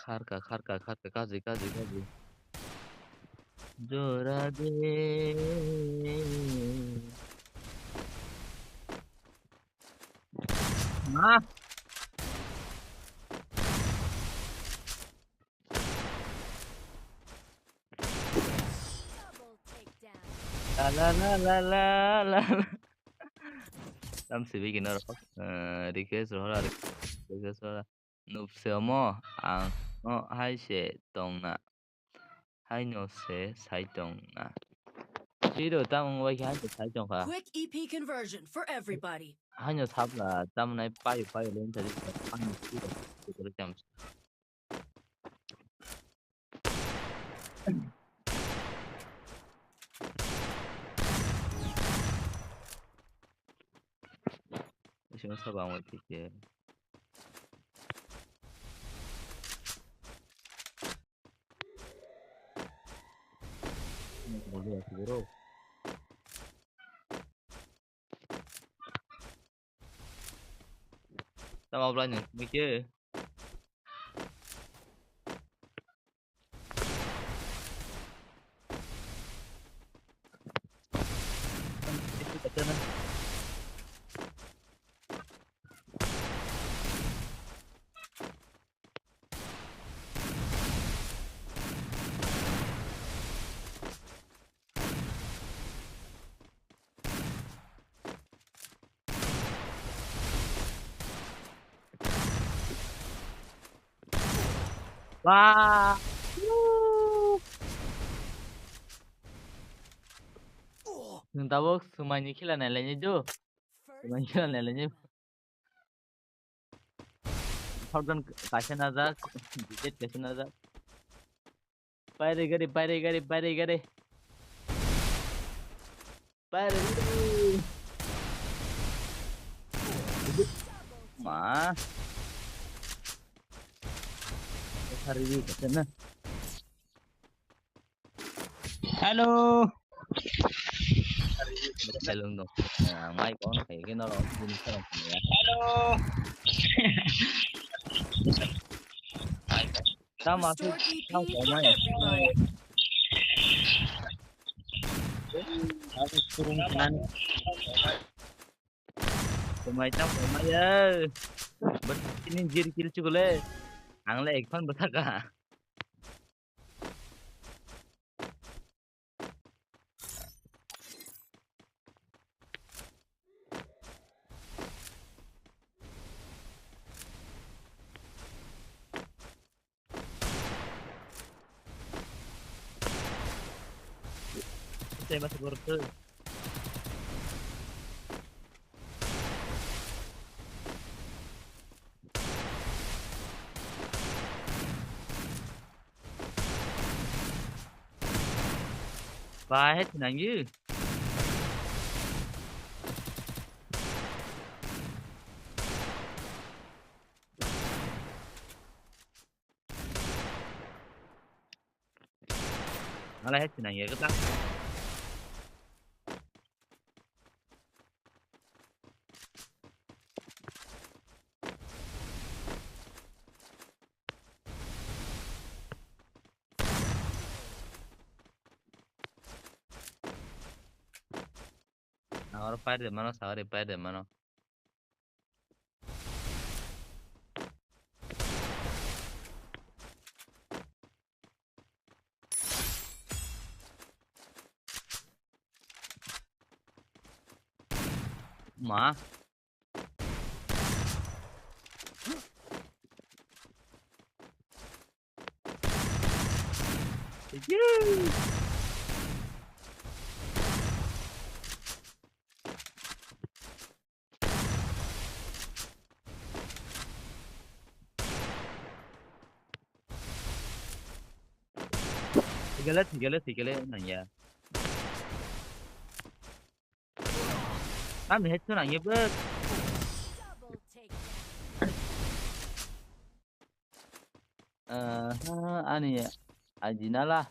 Kharka, kharka, kharka, kaji, kaji, kaji. Jora de. Ma. La, la, la. Tam sibi kina rok. Eh, request rohor, request rohor. Nupse omo, ang no hai se tongna. Haino se sai tongna. Siro, tamo wngwi khe haino sai tongkha. Quick E P conversion for everybody. Haino sabla, tamo nai payo, payo, leng tari, payo, siro, siro, siro, siro. Isi masa bang wai pike. Boleh aku, bro. Tamo offline ni, mikir. Ba. Nwng tabuk swmaini khela nailaini do. Swmaini khela nailaini. Thousand kaisa najak, budget kaisa najak. Pairi gari, pairi gari, pairi gari. Pairi gari. Ma. Hari ini kata na. Hello. Hello no. Ang mic on kaya gini lo. Hello. Tama si. Restore E P for everybody. Aku turun kanan. Pemaitang pemaya. Berarti ini jir kil cukup le. Ang le ekpan betaka. Saya masih baru tuh. Ba, head nangyu. Ala head nangya kata. Ang oro fire de mano, sa ori fire de mano. Ma. Thigale, thigale, thigale, nangya. Tam headshot nangya bwk. Aha, ani ajinala.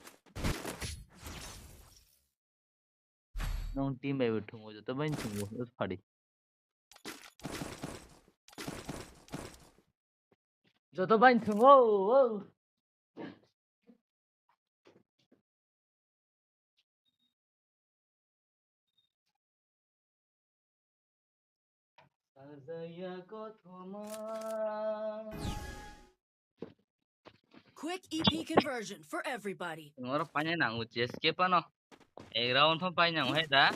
Nong team bai bo thungo, joto bai thungo, us phadi. Joto bai thungo, o. Sajaya kothoma. Quick E P conversion for everybody. Ngoro paina nango chest ke pano. Ek round phan paina nango hai da.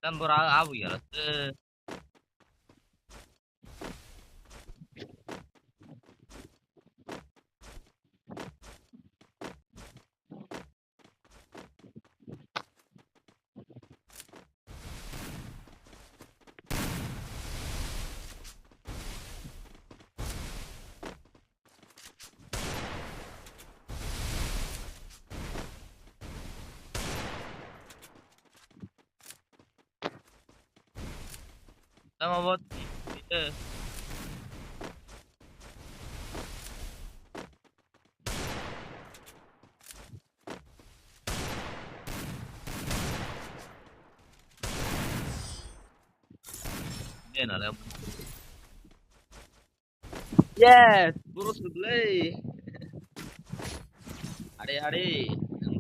Bora abu ya. Tama bot. Yes, boro suglai. Are, are,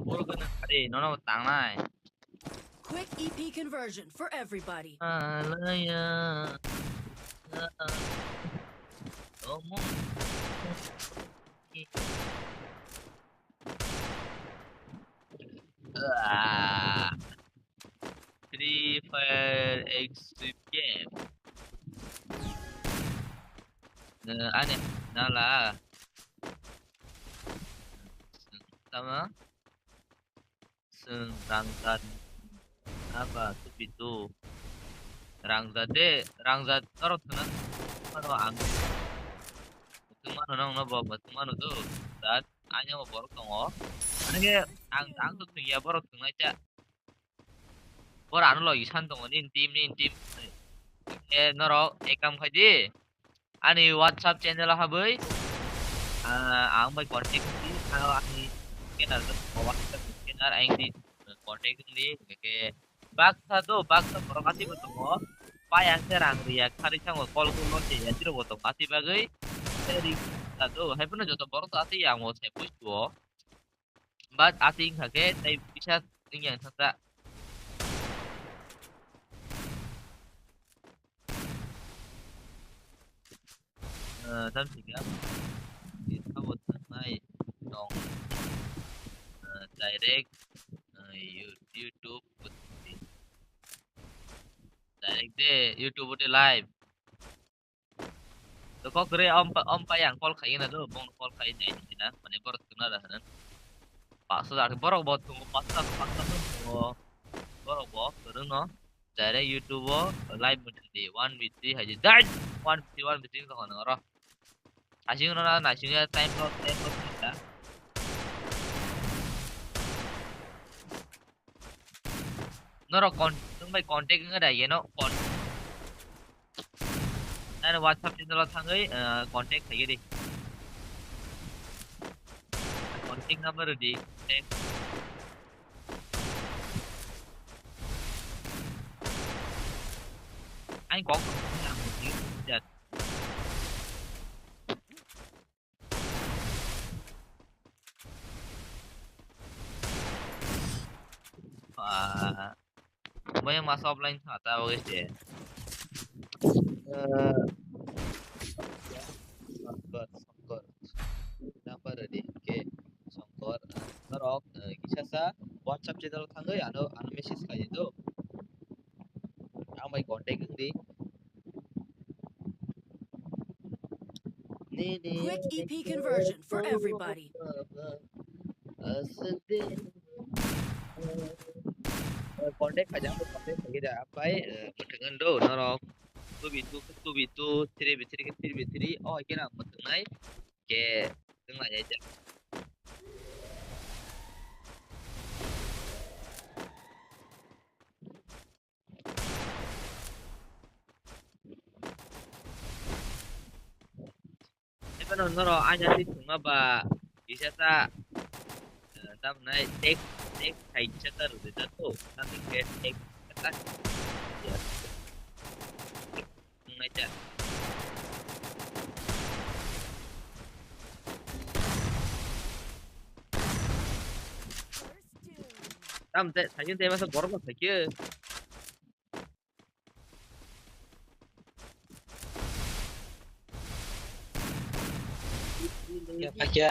boro kana are, nono tangnai. Quick E P conversion for everybody. Alaya. Omo. Ah. Free Fire Extreme Game. Eh, ane, nala. Tama? Seng rangzat. Apa tu pitu? Rangzat de, rangzat norok thana. Ano ang. Tungmano nang no bo, tungmano tu. Dan. Ani bo borok tongo. Ani khe ang, ang to thwngya, borok thwngnai cha. Boro ano logi san tongo, nini team, nini team. E norok ek kam khai di. Ani WhatsApp channel o habwi, ah, ang bai contact di. Ano ani scanner, WhatsApp scanner ang di contact di. Khe baksa do, baksa borok ati bo tongo. Pai ang se rang riya, khari sango call ko no se ya, tiro bo tongo ati bagwi. Se ri ta do, hai phano joto borok to ati ya, ang bo se push ko. But ati wngkha khe tei kisa wngya wngkha ta. Eh, tam sika. Abo tangnai tong. Eh, direct, eh, You-, YouTube. Direct de YouTube de live. To kok re om pa, om pa yang call khai na do, bong call khai jai ni na, mane borok tuna da hanan. Paksa da borok bo tungo, paksa, paksa tungo. Borok bo, turun no. Direct YouTube o live mo di, one v three hai di. Dai! One v three, one v three ko no ro. Asing no na, asing ya time lo, time lo ta. Norok con-, nwng bai contact wngwi da yeno con-, nani WhatsApp channel o thangwi, eh, contact khaigwi di. Contact number di, contact. Ani kok tong thani ang buji jat. Ah, bo yang masa offline thata oke se. Eh, Songkor, Songkor. Number ready. Oke, Songkor. Norok, eh, kisa sa WhatsApp channel thangwi ano, ano message khai do. Ang bai contact wng di. Quick E P conversion for everybody. Contact khaijak, contact khaijak, bai, eh, mwthangwi do norok two v two, two v two, three v three, three v three, oh, khe na mwthangnai, khe, thwngna ya. Eba no noro anya si thwngma ba kisa ta, eh, tamnai tek, tek khai kisa ta rwdi ta to, tamni ke tek ta. Ya. Thwngnai ta. Tam te, thaikin te masa borok no thaikhe. Ya, paikha.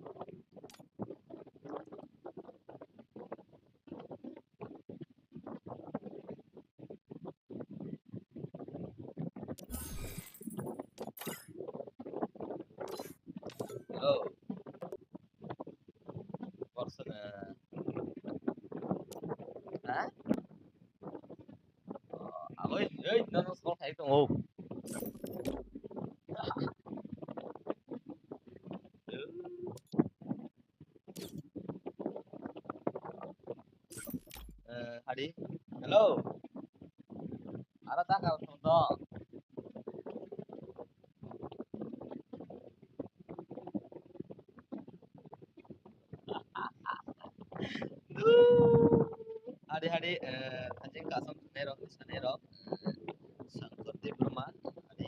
Hello. Korsana. Ha? Agoi, ei, nono sol khai tongo. Eh, Hadi. Hello. Ara ta kal tong. Hari hari, eh, anjing kasam sanai rok, sanai rok, eh, Sangkar Debbarma, hari.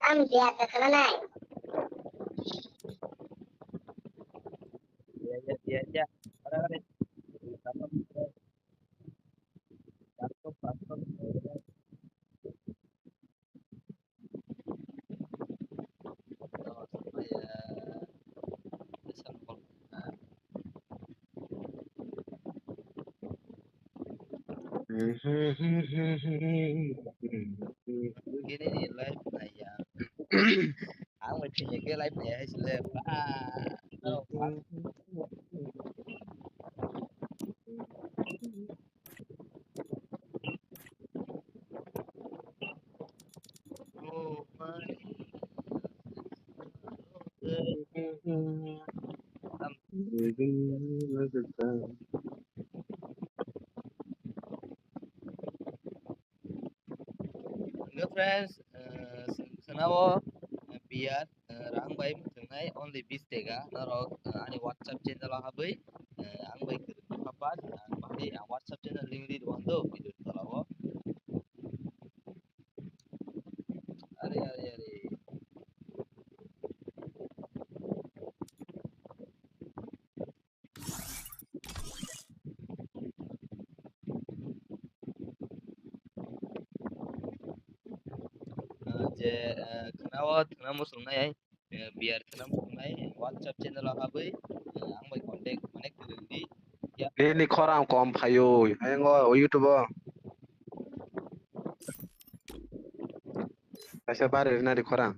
Ang biya ka khana nai. Iya, iya, iya, iya. Ada, ada. Kini ni live nai ya. Ang bai thini ke live nai hai sile. Ah. Hello friends, eh, se-, senao, eh, biar, eh, rang bai muchungnai only bis tega norok, eh, ani WhatsApp channel o habwi, eh, ang bai kwrwng kha pass, ang bahai ang WhatsApp channel link ri rwando video ni tola o. Are, are, are. Ah, je, eh, khwnao, khwnao muchungnai ai. Eh, biar khwnam wngnai WhatsApp channel o habwi, eh, ang bai contact connect rwdi. Ya. Nini khorang kom phaio, ayang o YouTube o. Kaisa bari rina di khorang.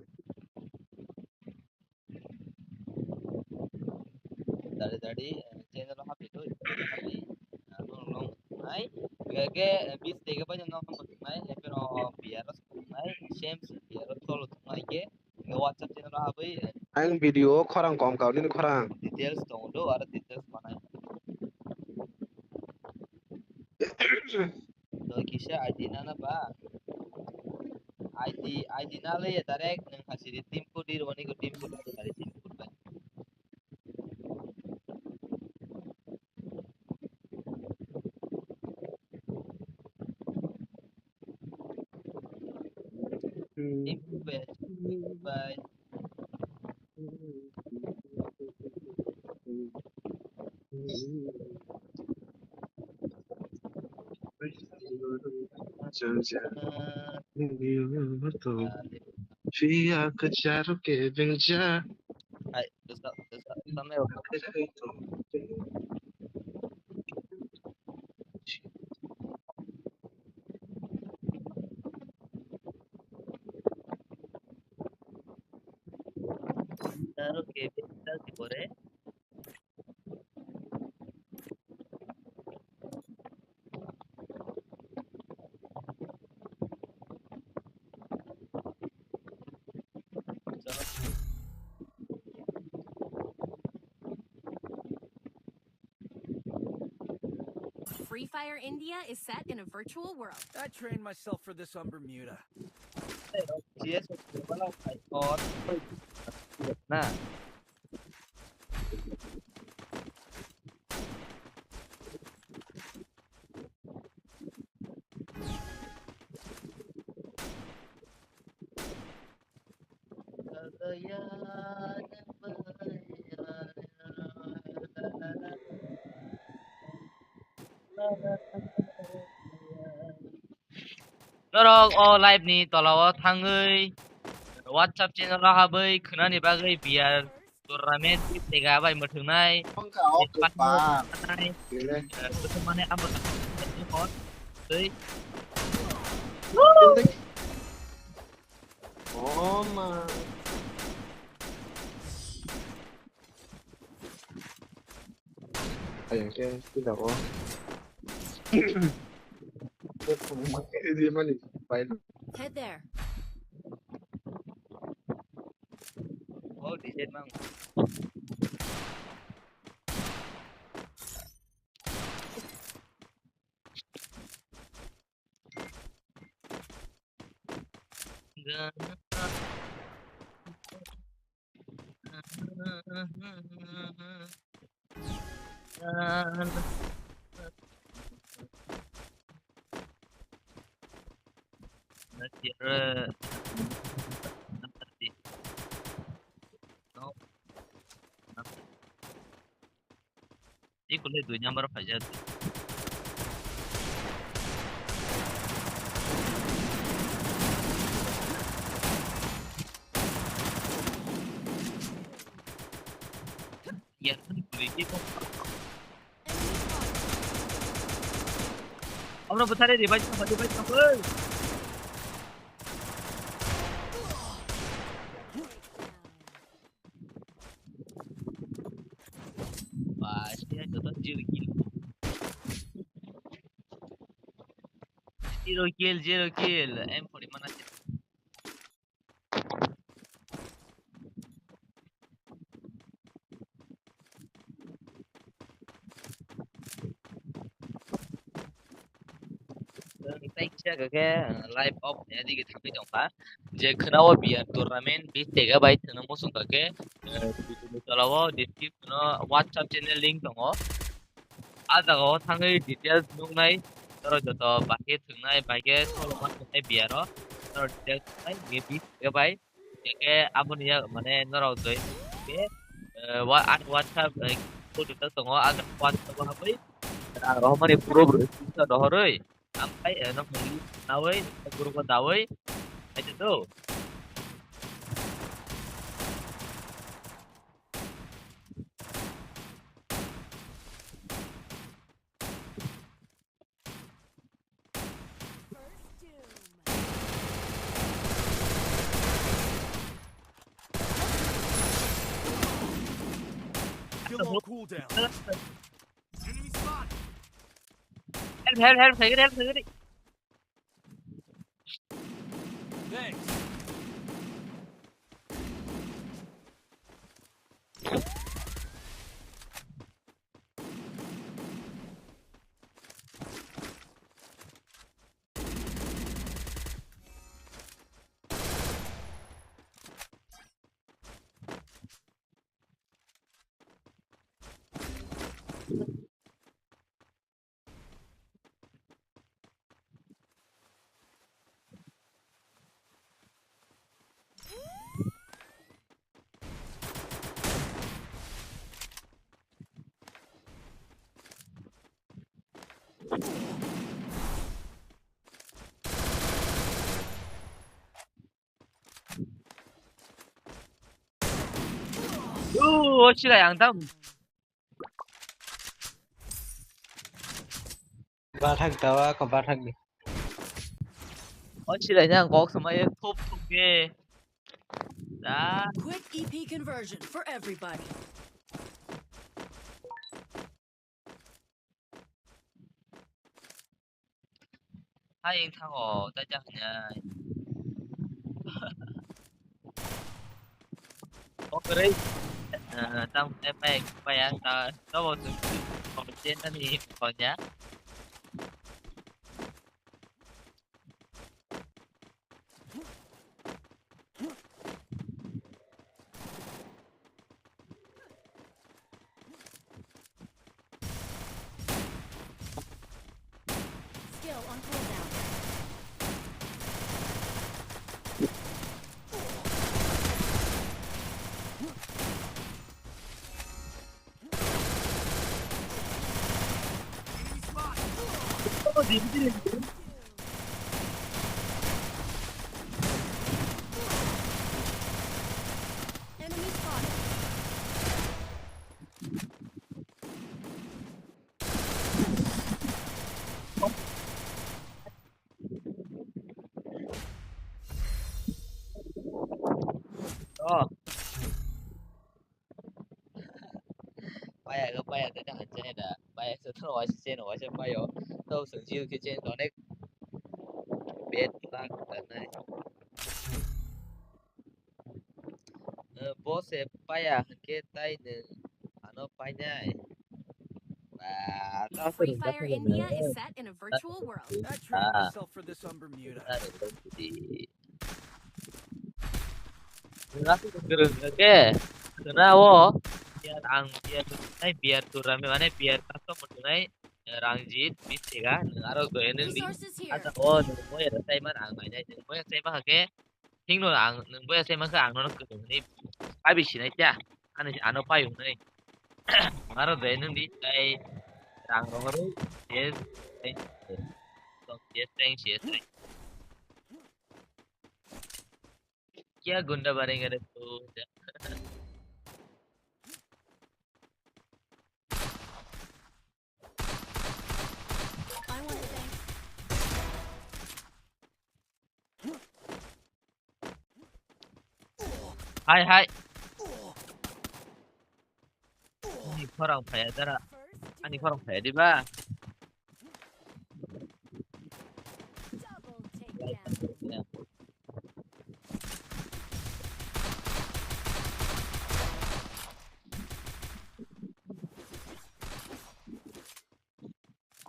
Dari dari, eh, channel o habwi twi, habwi, eh, nong nong nai, ge, ge, eh, bis tege bai nong nong nai, eh, pero biar o nai, same biar o tolo nai ge. Nge WhatsApp channel o habwi, eh, ang video khorang kom kau nini khorang. Details tongo do, aro details manai. Doi kisa I D nana ba. I D, I D na le direct nang hasiri team ko dir wani ko team ko dari team ko bai. Bye. Phiya kwcharo kebengja. Hai, dosa, dosa, sampai. Kwcharo kebengja si pore. Free Fire India is set in a virtual world. I trained myself for this on Bermuda. G S na. Norok o live ni tola o thangwi WhatsApp channel o habwi khwnani bagwi B R tournament tega bai mwthwngnai. Wngkha o kwpan. Kwthwngmani abo twi. Oh ma. Ayang ke tidak oh. Head there. Oh, di sini mang. Ikole dui number phaijak. Amo bwthare revive tongkha, revive tongkha. Ba, siya joto zero kill. Zero kill, zero kill. M forty mana. Tei kisa khe, uh, live off ni adi khe thangwi tongkha. Je khwnao B R tournament bis tega bai thwngno muchung kha khe, uh, video ni tola o description o WhatsApp channel link tongo. A jaga o thangwi details nuknai, norok joto bahai thwngnai, bahai khe solo ma thwngnai B R o, norok details nuknai, hwnkhe bis tega bai. Hwnkhe aboni yak mane norok doi khe, eh, wa-, ani WhatsApp, eh, group tongo, ah WhatsApp o habwi rang rohormani puro bwrwi screenshot rohorwi, ampai, eh, nokni list nawi, group o dawi, kaitor do. Kill on cooldown. Enemy spotted. Help, help, help, help, help. Thanks. Ooh, what should I ang tam? Bathak dawa ko bathak ni. O chilai na kok samai thop thop ke. Da. Quick E P conversion for everybody. Hai, wng thango, tei jak hwnwi. Okroi, eh, tamo tei pai, pai ang ta, tobo chwng twi, tamo chen tani, konya. Skill on cooldown. Enemy spotted. Oh. Paya ga paya ga da hanjani da. Paya so to waisa chen waisa payo. To sung jiu ke chen connect. Bad luck da nai. Eh, bo se paya hwnkhe tai nwng ano painai. Ba, ta Free Fire India is set in a virtual world. I trained myself for this on Bermuda. Nwng aswk kwrwng hwnkhe, khwna o, biar ang biar nai biar turami mane biar custom tunai, eh, Rangjit, Bisega, nwng aro gaya nwng di. Resources here. Asa o, nwng boya sai man ang nai nai, nwng boya sai man hake, thing no ang, nwng boya sai man khe ang nono kwrwng hwnwi pai bi sinai cha, ani ano pai hwnwi. Ang aro gaya nwng di, tai rang rohoro, yes, thank you. Yes, thanks, yes, thanks. Kya gunda banega re tu? I want to thank. Hai, hai. Ani khorang phaya dara. Ani khorang phaya diba?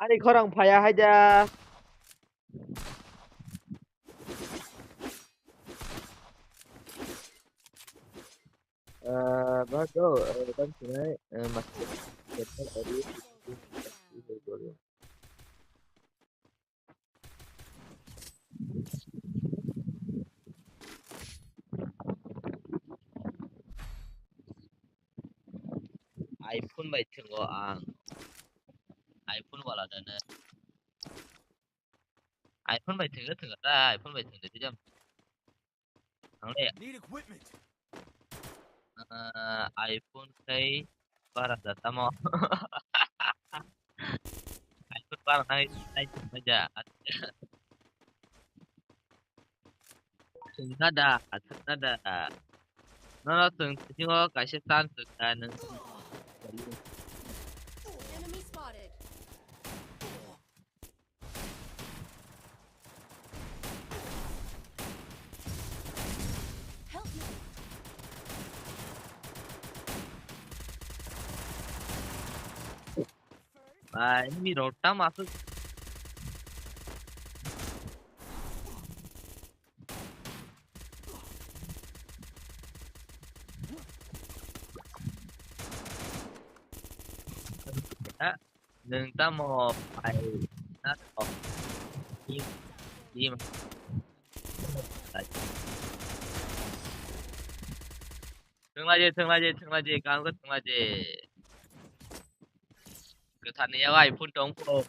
Ani khorang phaya haida. Ah, bago, ah, tamo sinai, ah, mas, iPhone bai thwngo ang. iPhone wala dana. iPhone bai thwngkhe thwngkha ta, iPhone bai thwngdi tei jam. Ang le. Need equipment. Ah, iPhone khai bara da tamo. iPhone bara nai nai thwngkha ja. Thwngkha da, thwngkha da. Nono thwng thingo kaisa chance rwkha nwng. Enemy spotted. Help me. Ba, enemy rok tamo aswk. Nwng tamo pai na to? Im, im. Thwnglaje, thwnglaje, thwnglaje, kaham khe thwnglaje. Kwtharni yago iPhone tongkho.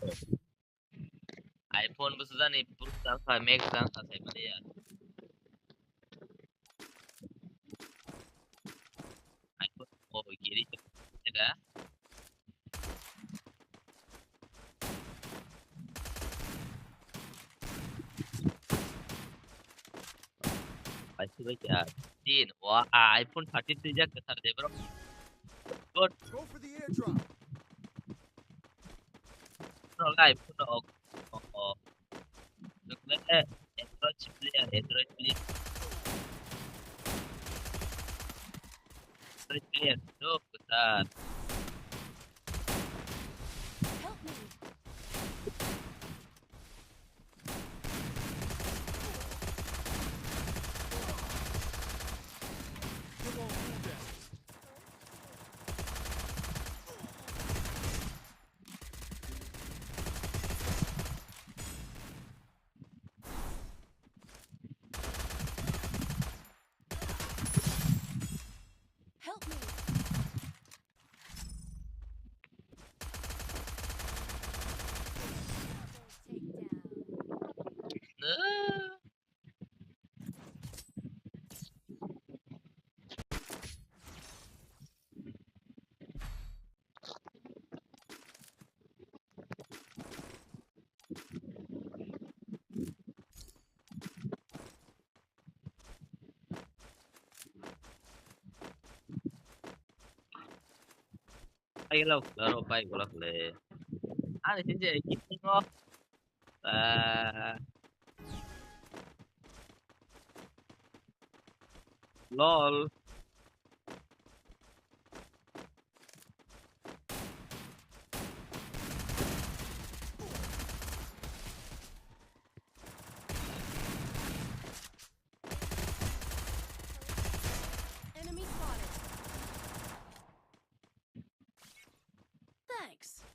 iPhone bwsajani phuru jangkha, Max jangkha saimaliya. iPhone o giri da. Paisi bai kya? Tin. Wah, iPhone thirteen twijak kwthar de, bro. Good. Go for the airdrop. Bro, iPhone o, o, o. Look at that. Android player, Android player. Android player, bro, kwthar. Help me. Help me. Pai gelo, aro pai gelo le. Ani sini je, kini ngo. Ah. Lol. Enemy spotted. Thanks.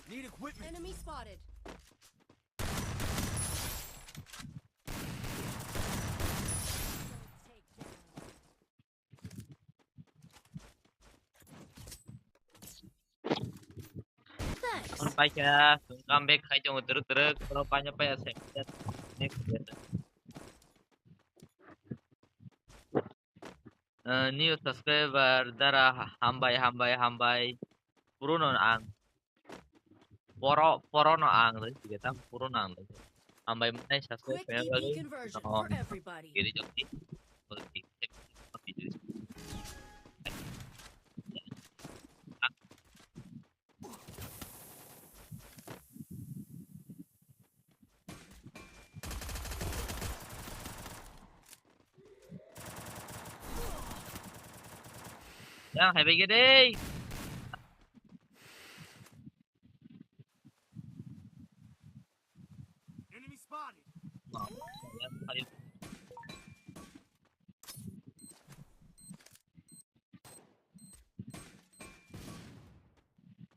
Need equipment. Enemy spotted. Thanks. Hwn paikha, chwng comeback khai tongo twrwk twrwk, borok paina paiya se. Next. Eh, new subscriber dara ha-, hambai, hambai, hambai. Purono ang. Poro, porono ang, lai sige tam purono ang, lai. Hambai manai subscribe. Quick khaina E P bagwi. Conversion. Oh, for everybody. Giri jokti. Yang hai bai gede. Enemy spotted. Wow. Yang hai.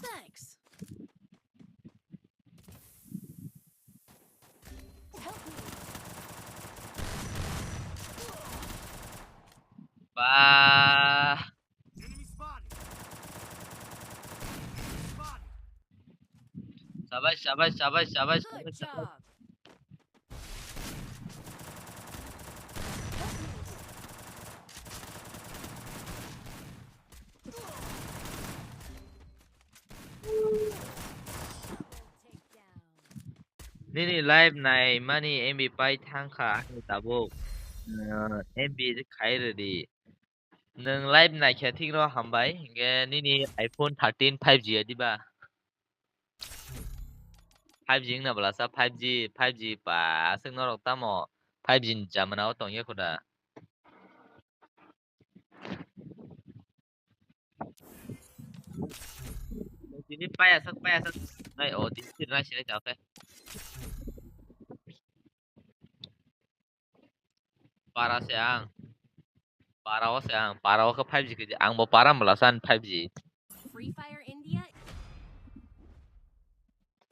Thanks. Help me. Bah. Enemy spotted. Enemy spotted. Sabash, sabash, sabash, sabash, sabash, sabash. Good job. Nini live nai mani M B pai thang kha, ani tabuk, uh, M B khai rwdi. Nwng live naikha thik rw hambai, hinkhe nini iPhone thirteen five G ya diba? Five G wngna bwlasa, five G, five G pa aswk norok tamo five G ni jamana o tongya kho da? Tini paya sak, paya sak. Nai, o, tini sir nai sinai ta, okay. Para se ang. Para o se ang. Para o khe five G khe ang bo para mala san five G. Free Fire India.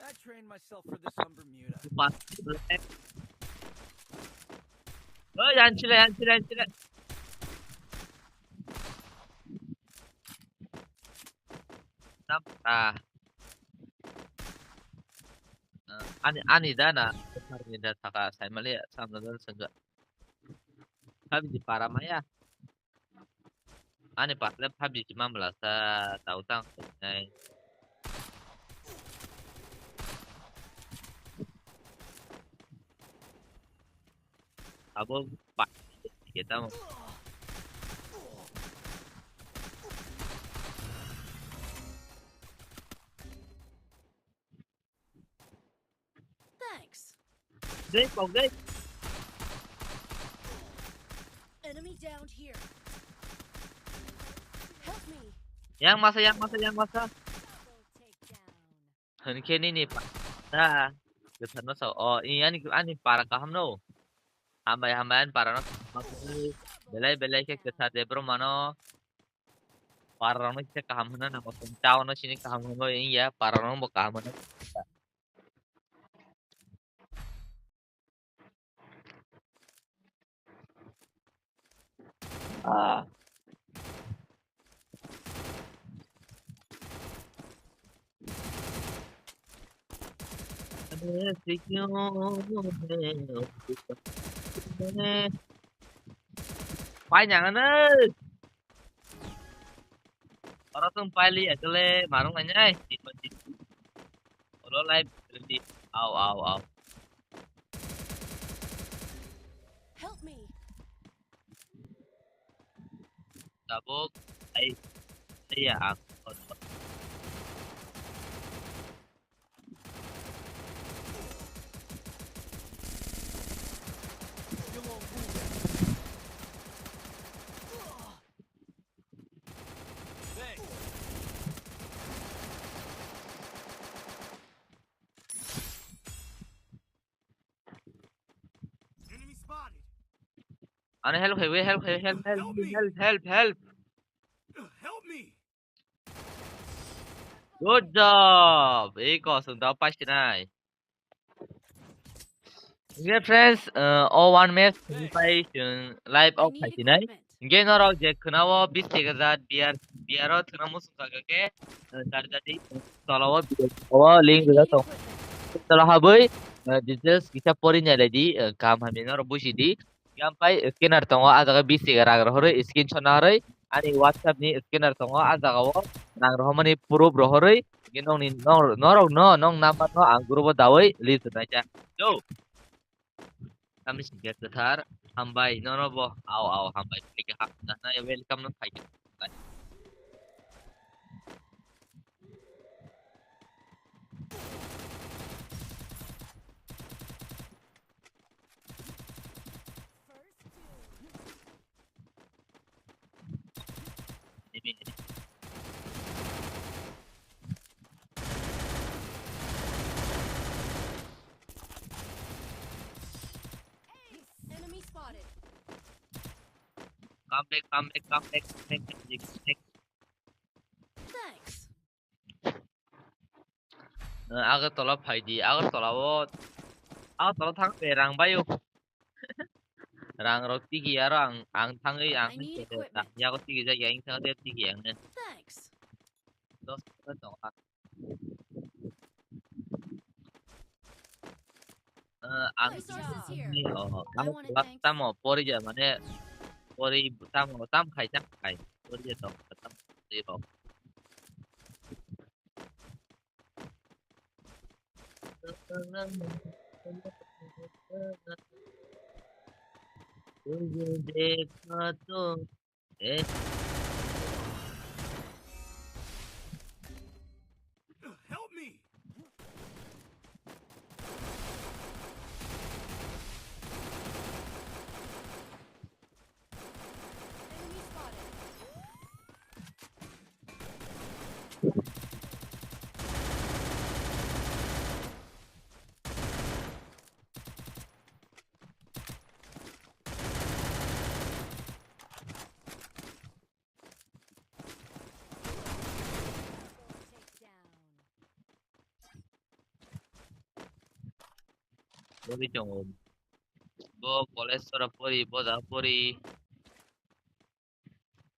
I trained myself for this on Bermuda. Oi, yan chile, yan chile, yan chile. Tam, ah. Ah, ani, ani da na, ani da saka, sai mali, sam da, da, sangga. Five G para maya. Ani para le five G mamla sa, tau tang, nai. Abo pa-, kita mo. Thanks. Dei, kok dei. Enemy downed here. Help me. Yang masa, yang masa, yang masa. Double takedown. Hwnkhe nini pa-, da, kwtharno sao. O, i ani, ani para kaham no. Hambai, hambai, ani para no. Belai, belai khe kwthar de bro mano. Para rok no khe kaham hwnna nango. Town no sini kaham hwnwi wngya, para rok no bo kaham hwnwi. Ah. Pai nang ano. Oro tong pai li akele marung nai nai. Oro live ready. Au, au, au. Help me. Tabuk, ai, ai ya, ang. Enemy spotted. Ano help khai, help khai, help, help, help, help, help. Help me. Good job. Ei ko sung dao pasinai. Okay friends, uh, o one match ni pai chwng live out khai sinai. Hingke norok je khwnao bis tega jat biar, biaro thwngna muchung kha khe, eh, jari jari tolao o link rijak tongo. Tolao habwi, eh, details kisa pori nailai di, eh, kaham hamya norok buji di. Yang pai scanner tongo, ah jaga bis tega rang rohorwi screenshot nahorwi ani WhatsApp ni scanner tongo, ah jaga o rang rohormani proof rohorwi hingke nokni, nor-, norok no, nong number no ang group o dawi list rwnai kha. Yo. Tamni singkhe kwthar hambai nono bo. Au, au, hambai. Thank you, hambai. Welcome no thank you. Enemy spotted. Come back, come back, come back, come back, come back, come back. Thanks. Eh, Agartala phaidi, Agartala o, Agartala thang be rang bayo. Rang rok tigi aro ang, ang thangwi ang I need equipment. Yago tigi jagya ang thang de tigi ang ne. Thanks. Dos ka tong ha. Eh, ang Resources here. Oh, I ang wanna class thanks. Tamo pori ja mane pori tamo tam khai tam khai pori ja tong tam zero. तुझे देखा तो ए Help me! Enemy spotted. Pori tongo. Bo college sora pori, bo da pori.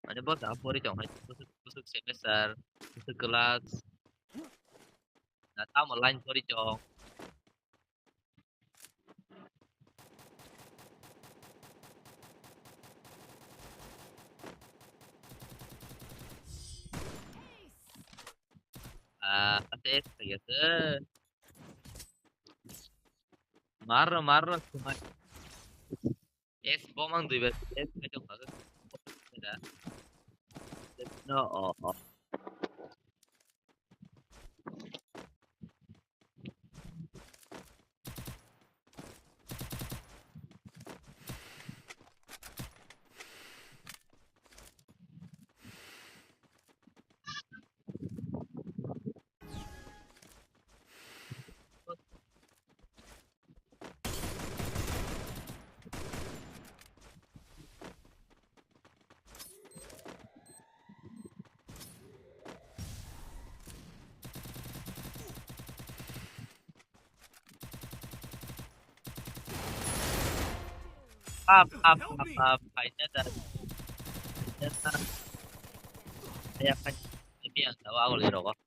Mane bo da pori tong hai, kusuk, kusuk semester, kusuk class. Na tamo line pori tong. Ah, ate es kaya se. Marro, marro, sumai. Es bomang dui bar. Es kaya jong kaya. No, oh, oh. Up, up, up, up. Khaina da. Khaina da. Kaya khaina. Ini yang tahu aku lagi rokok.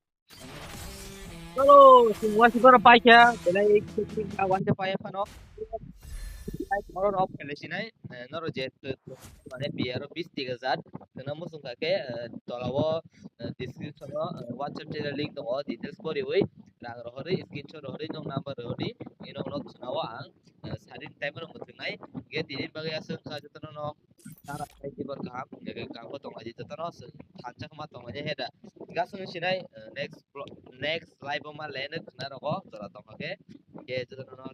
Hello, semua sih para paika. Belai kecil kawan siapa ya pano. Belai koron off kele sinai. Noro je mane biaro bis tiga jat. Kena musung kake tolao description o WhatsApp channel link tongo, details poriwi rang rohorwi screenshot rohorwi nong number rohorwi nong nok sunao ang. Sarin time rok muthungnai. Ge tini bagwi aswk kha jotono no tara khaidi super kaham, hwnkhe kaham khe tonglaidi jotono, chwng thansa khe ma tonglaidi he da. Hwnkhe aswk sinai, eh, next vlog, next live o ma le khna rogo jora tongkha khe, hwnkhe jotono